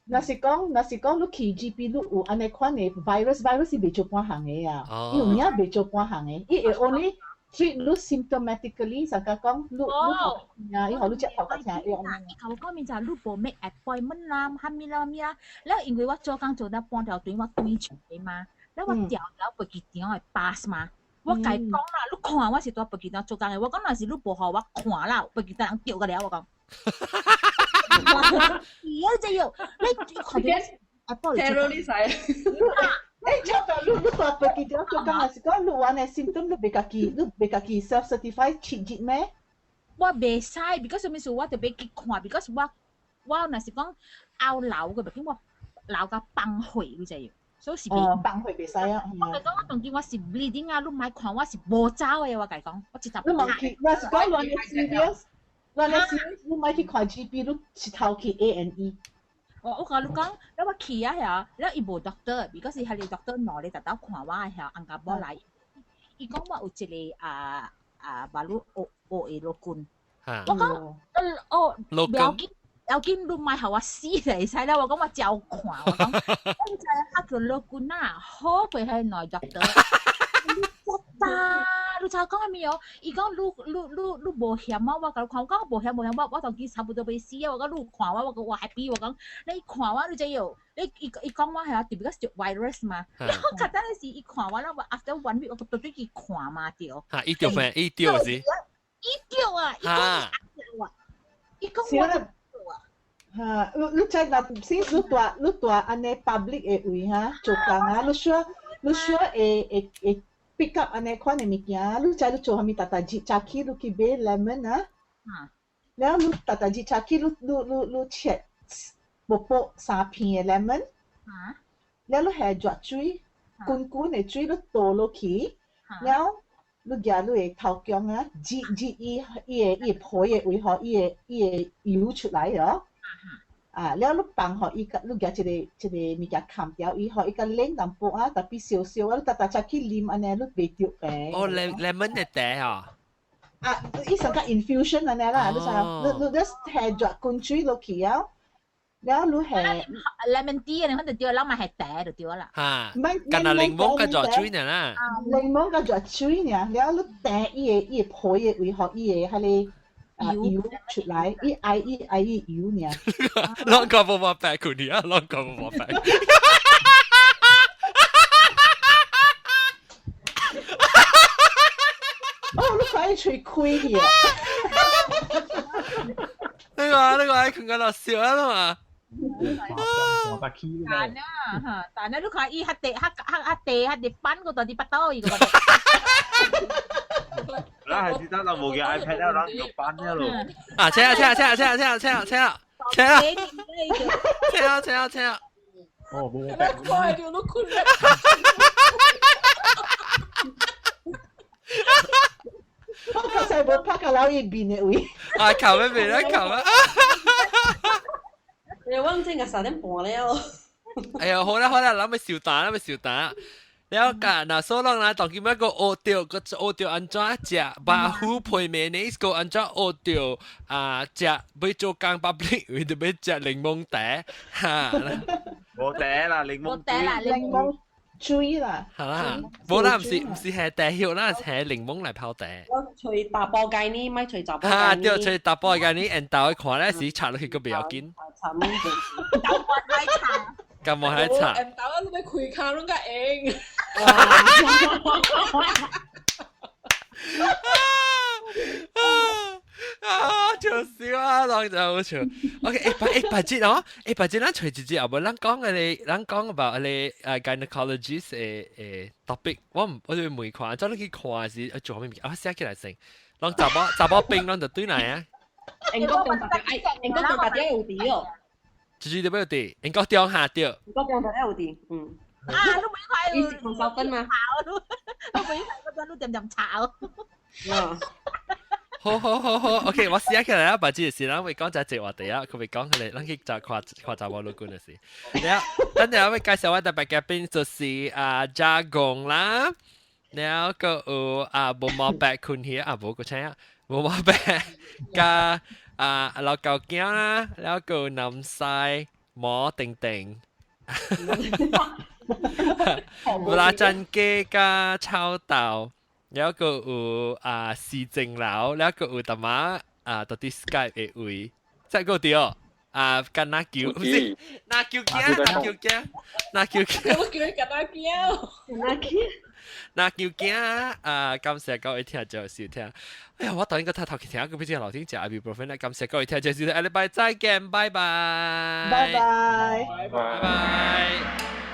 若是講，你去 GP 你有按呢款的 virus，virus 是袂做半項的啊，伊有影袂做半項的，伊會 only treat 你 symptomatically，就講你你啊，伊予你食頭殼疼藥。伊共我講明就你無 make appointment 啦，啥物啦物啦，了因為我做工做到半條隊，我轉厝的嘛，了我調了飛機場的 pass 嘛。我共伊講啦，你看我是佇飛機場做工的，我講若是你無予我看啦，飛機場人著個了，我講。而家就要你看到阿波 terrorist 你做到你佇飛機場做工，還是講你有按呢 symptom 你袂家己 self certify 7日咩？我袂使，because 啥物事我特別去看，because 我若是講拗流嘅，畢竟我流甲放血，你知無？所以是袂放血袂使啊。我共講，我當今我是 bleeding 啊，你莫看我是無走的，我共講，我直接。你莫去，若是講亂 serious，亂 serious，你莫去看 GP，你一頭去 A&E。我共你講，了我去啊遐，了伊無 doctor，because 彼个 doctor 兩日特斗看我遐，翁甲某來，伊講我有一个啊啊，馬路學學的老君。我講，哦，不要緊，要緊，你莫予我死就會使啦。我講我照看，我講，我知影叫老君啊，好過彼兩 doctor。你咋？你知講啥物哦？伊講你無嫌我，我共你看，我講無嫌無嫌，我當今差不多欲死啊！我講你看我，我講我 happy，我講你看我，你知影？你伊伊講我係特別是 virus 嘛？我較早時伊看我，我 after one week 我對對去看嘛對。嚇！伊著咩？伊著是？伊著啊！伊講伊啊！伊講我啊！嚇！你知若先你住按呢 public 的位哈做工啊，你 sure 會 pick up 按呢款的物件，你知你做啥物？逐逐日早起你去買 lemon 啊，了你逐逐日早起你切薄薄三片的 lemon，了你下熱水，滾滾的水你倒落去，了你舉你的頭顳啊，擠擠伊的皮的位，予伊的油出來哦。啊，了你放予伊個，你舉一個物件冚掉伊，予伊較冷淡薄啊，特別燒燒啊，你逐逐早起啉按呢，你袂著病。哦，lemon 的茶啊。啊，伊上較 infusion 按呢啦，你知你你 just 下熱滾水落去啊，了你下 lemon tea 你反正對，咱嘛係茶就對啦。嚇，敢若檸檬佮熱水爾啦。檸檬佮熱水爾，了你茶伊的皮的位，予伊的彼個。啊油出來，伊愛伊愛伊油爾。啷個無法白佢你啊？啷個無法白？哦，你看伊喙開去啊！你個愛困個落笑啊嘛！但啊，嚇！但啊，你看伊較地較較較地較地板個到底腹肚伊個。咱係只得啦，無嘅 iPad 了，咱就搬了咯。啊，車啊車啊車啊車啊車啊車啊車啊車啊車啊車啊車啊！哦，無無快就都困了。我剛才無拍到老伊面的位。啊，靠咩面啊，靠啊！你忘記個3點半了。哎呀，好啦好啦，咱欲小打，咱欲小打。了解，若所人來當今仔閣學著，閣學著按怎食肉脯配麵呢？閣按怎學著啊？食欲做工 public，為著欲食檸檬茶，哈！無茶啦，檸檬茶啦，檸檬水啦。好啦，無啦，毋是係茶葉啦，係檸檬來泡茶。我揣大波雞呢，莫揣查埔雞呢。哈，對，揣大波雞呢，緣投去看咧時，插落去閣袂要緊。插豆奶茶。感冒奶茶。緣投啊，你欲開跤攏較閒。啊！笑死我，人就好笑。OK，欸，別節哦，欸，別節，咱揣一節後尾，咱講彼個，咱講 about 彼個gynecologist 的 topic，我毋，我就問看，怎你去看時做啥物物件？我寫起來先。攏查某兵攏就對來啊。英國中大家，英國中大家有佇哦。就是佇邊有佇？英國中下對。英國中大家有佇，嗯。啊！你袂看伊是紅燒粉嗎？你袂看嗰陣你點點炒。啊。好好好好，OK，我寫起來啊，別節是咱會講這個話題啊，佢會講佢哋，咱去就看看查某女官的事。然後，等陣我會介紹我特別嘉賓就是啊加工啦，然後閣有啊無毛白困去啊無閣請啊無毛白佮啊老狗囝啦，然後閣有南西。摩定定，拉真雞加炒豆，有一個有啊市政樓，有一個有淡仔啊到啲 Skype 的位，再個對啊，干那球，唔是那球囝，那球囝，那球囝，我叫你干那球，那球，那球囝啊！感謝各位聽眾收聽。哎呀，我當應該睇頭聽個比較樓頂食 ibuprofen 咧。感謝各位聽眾收聽，下禮拜再見，拜拜，拜拜，拜拜。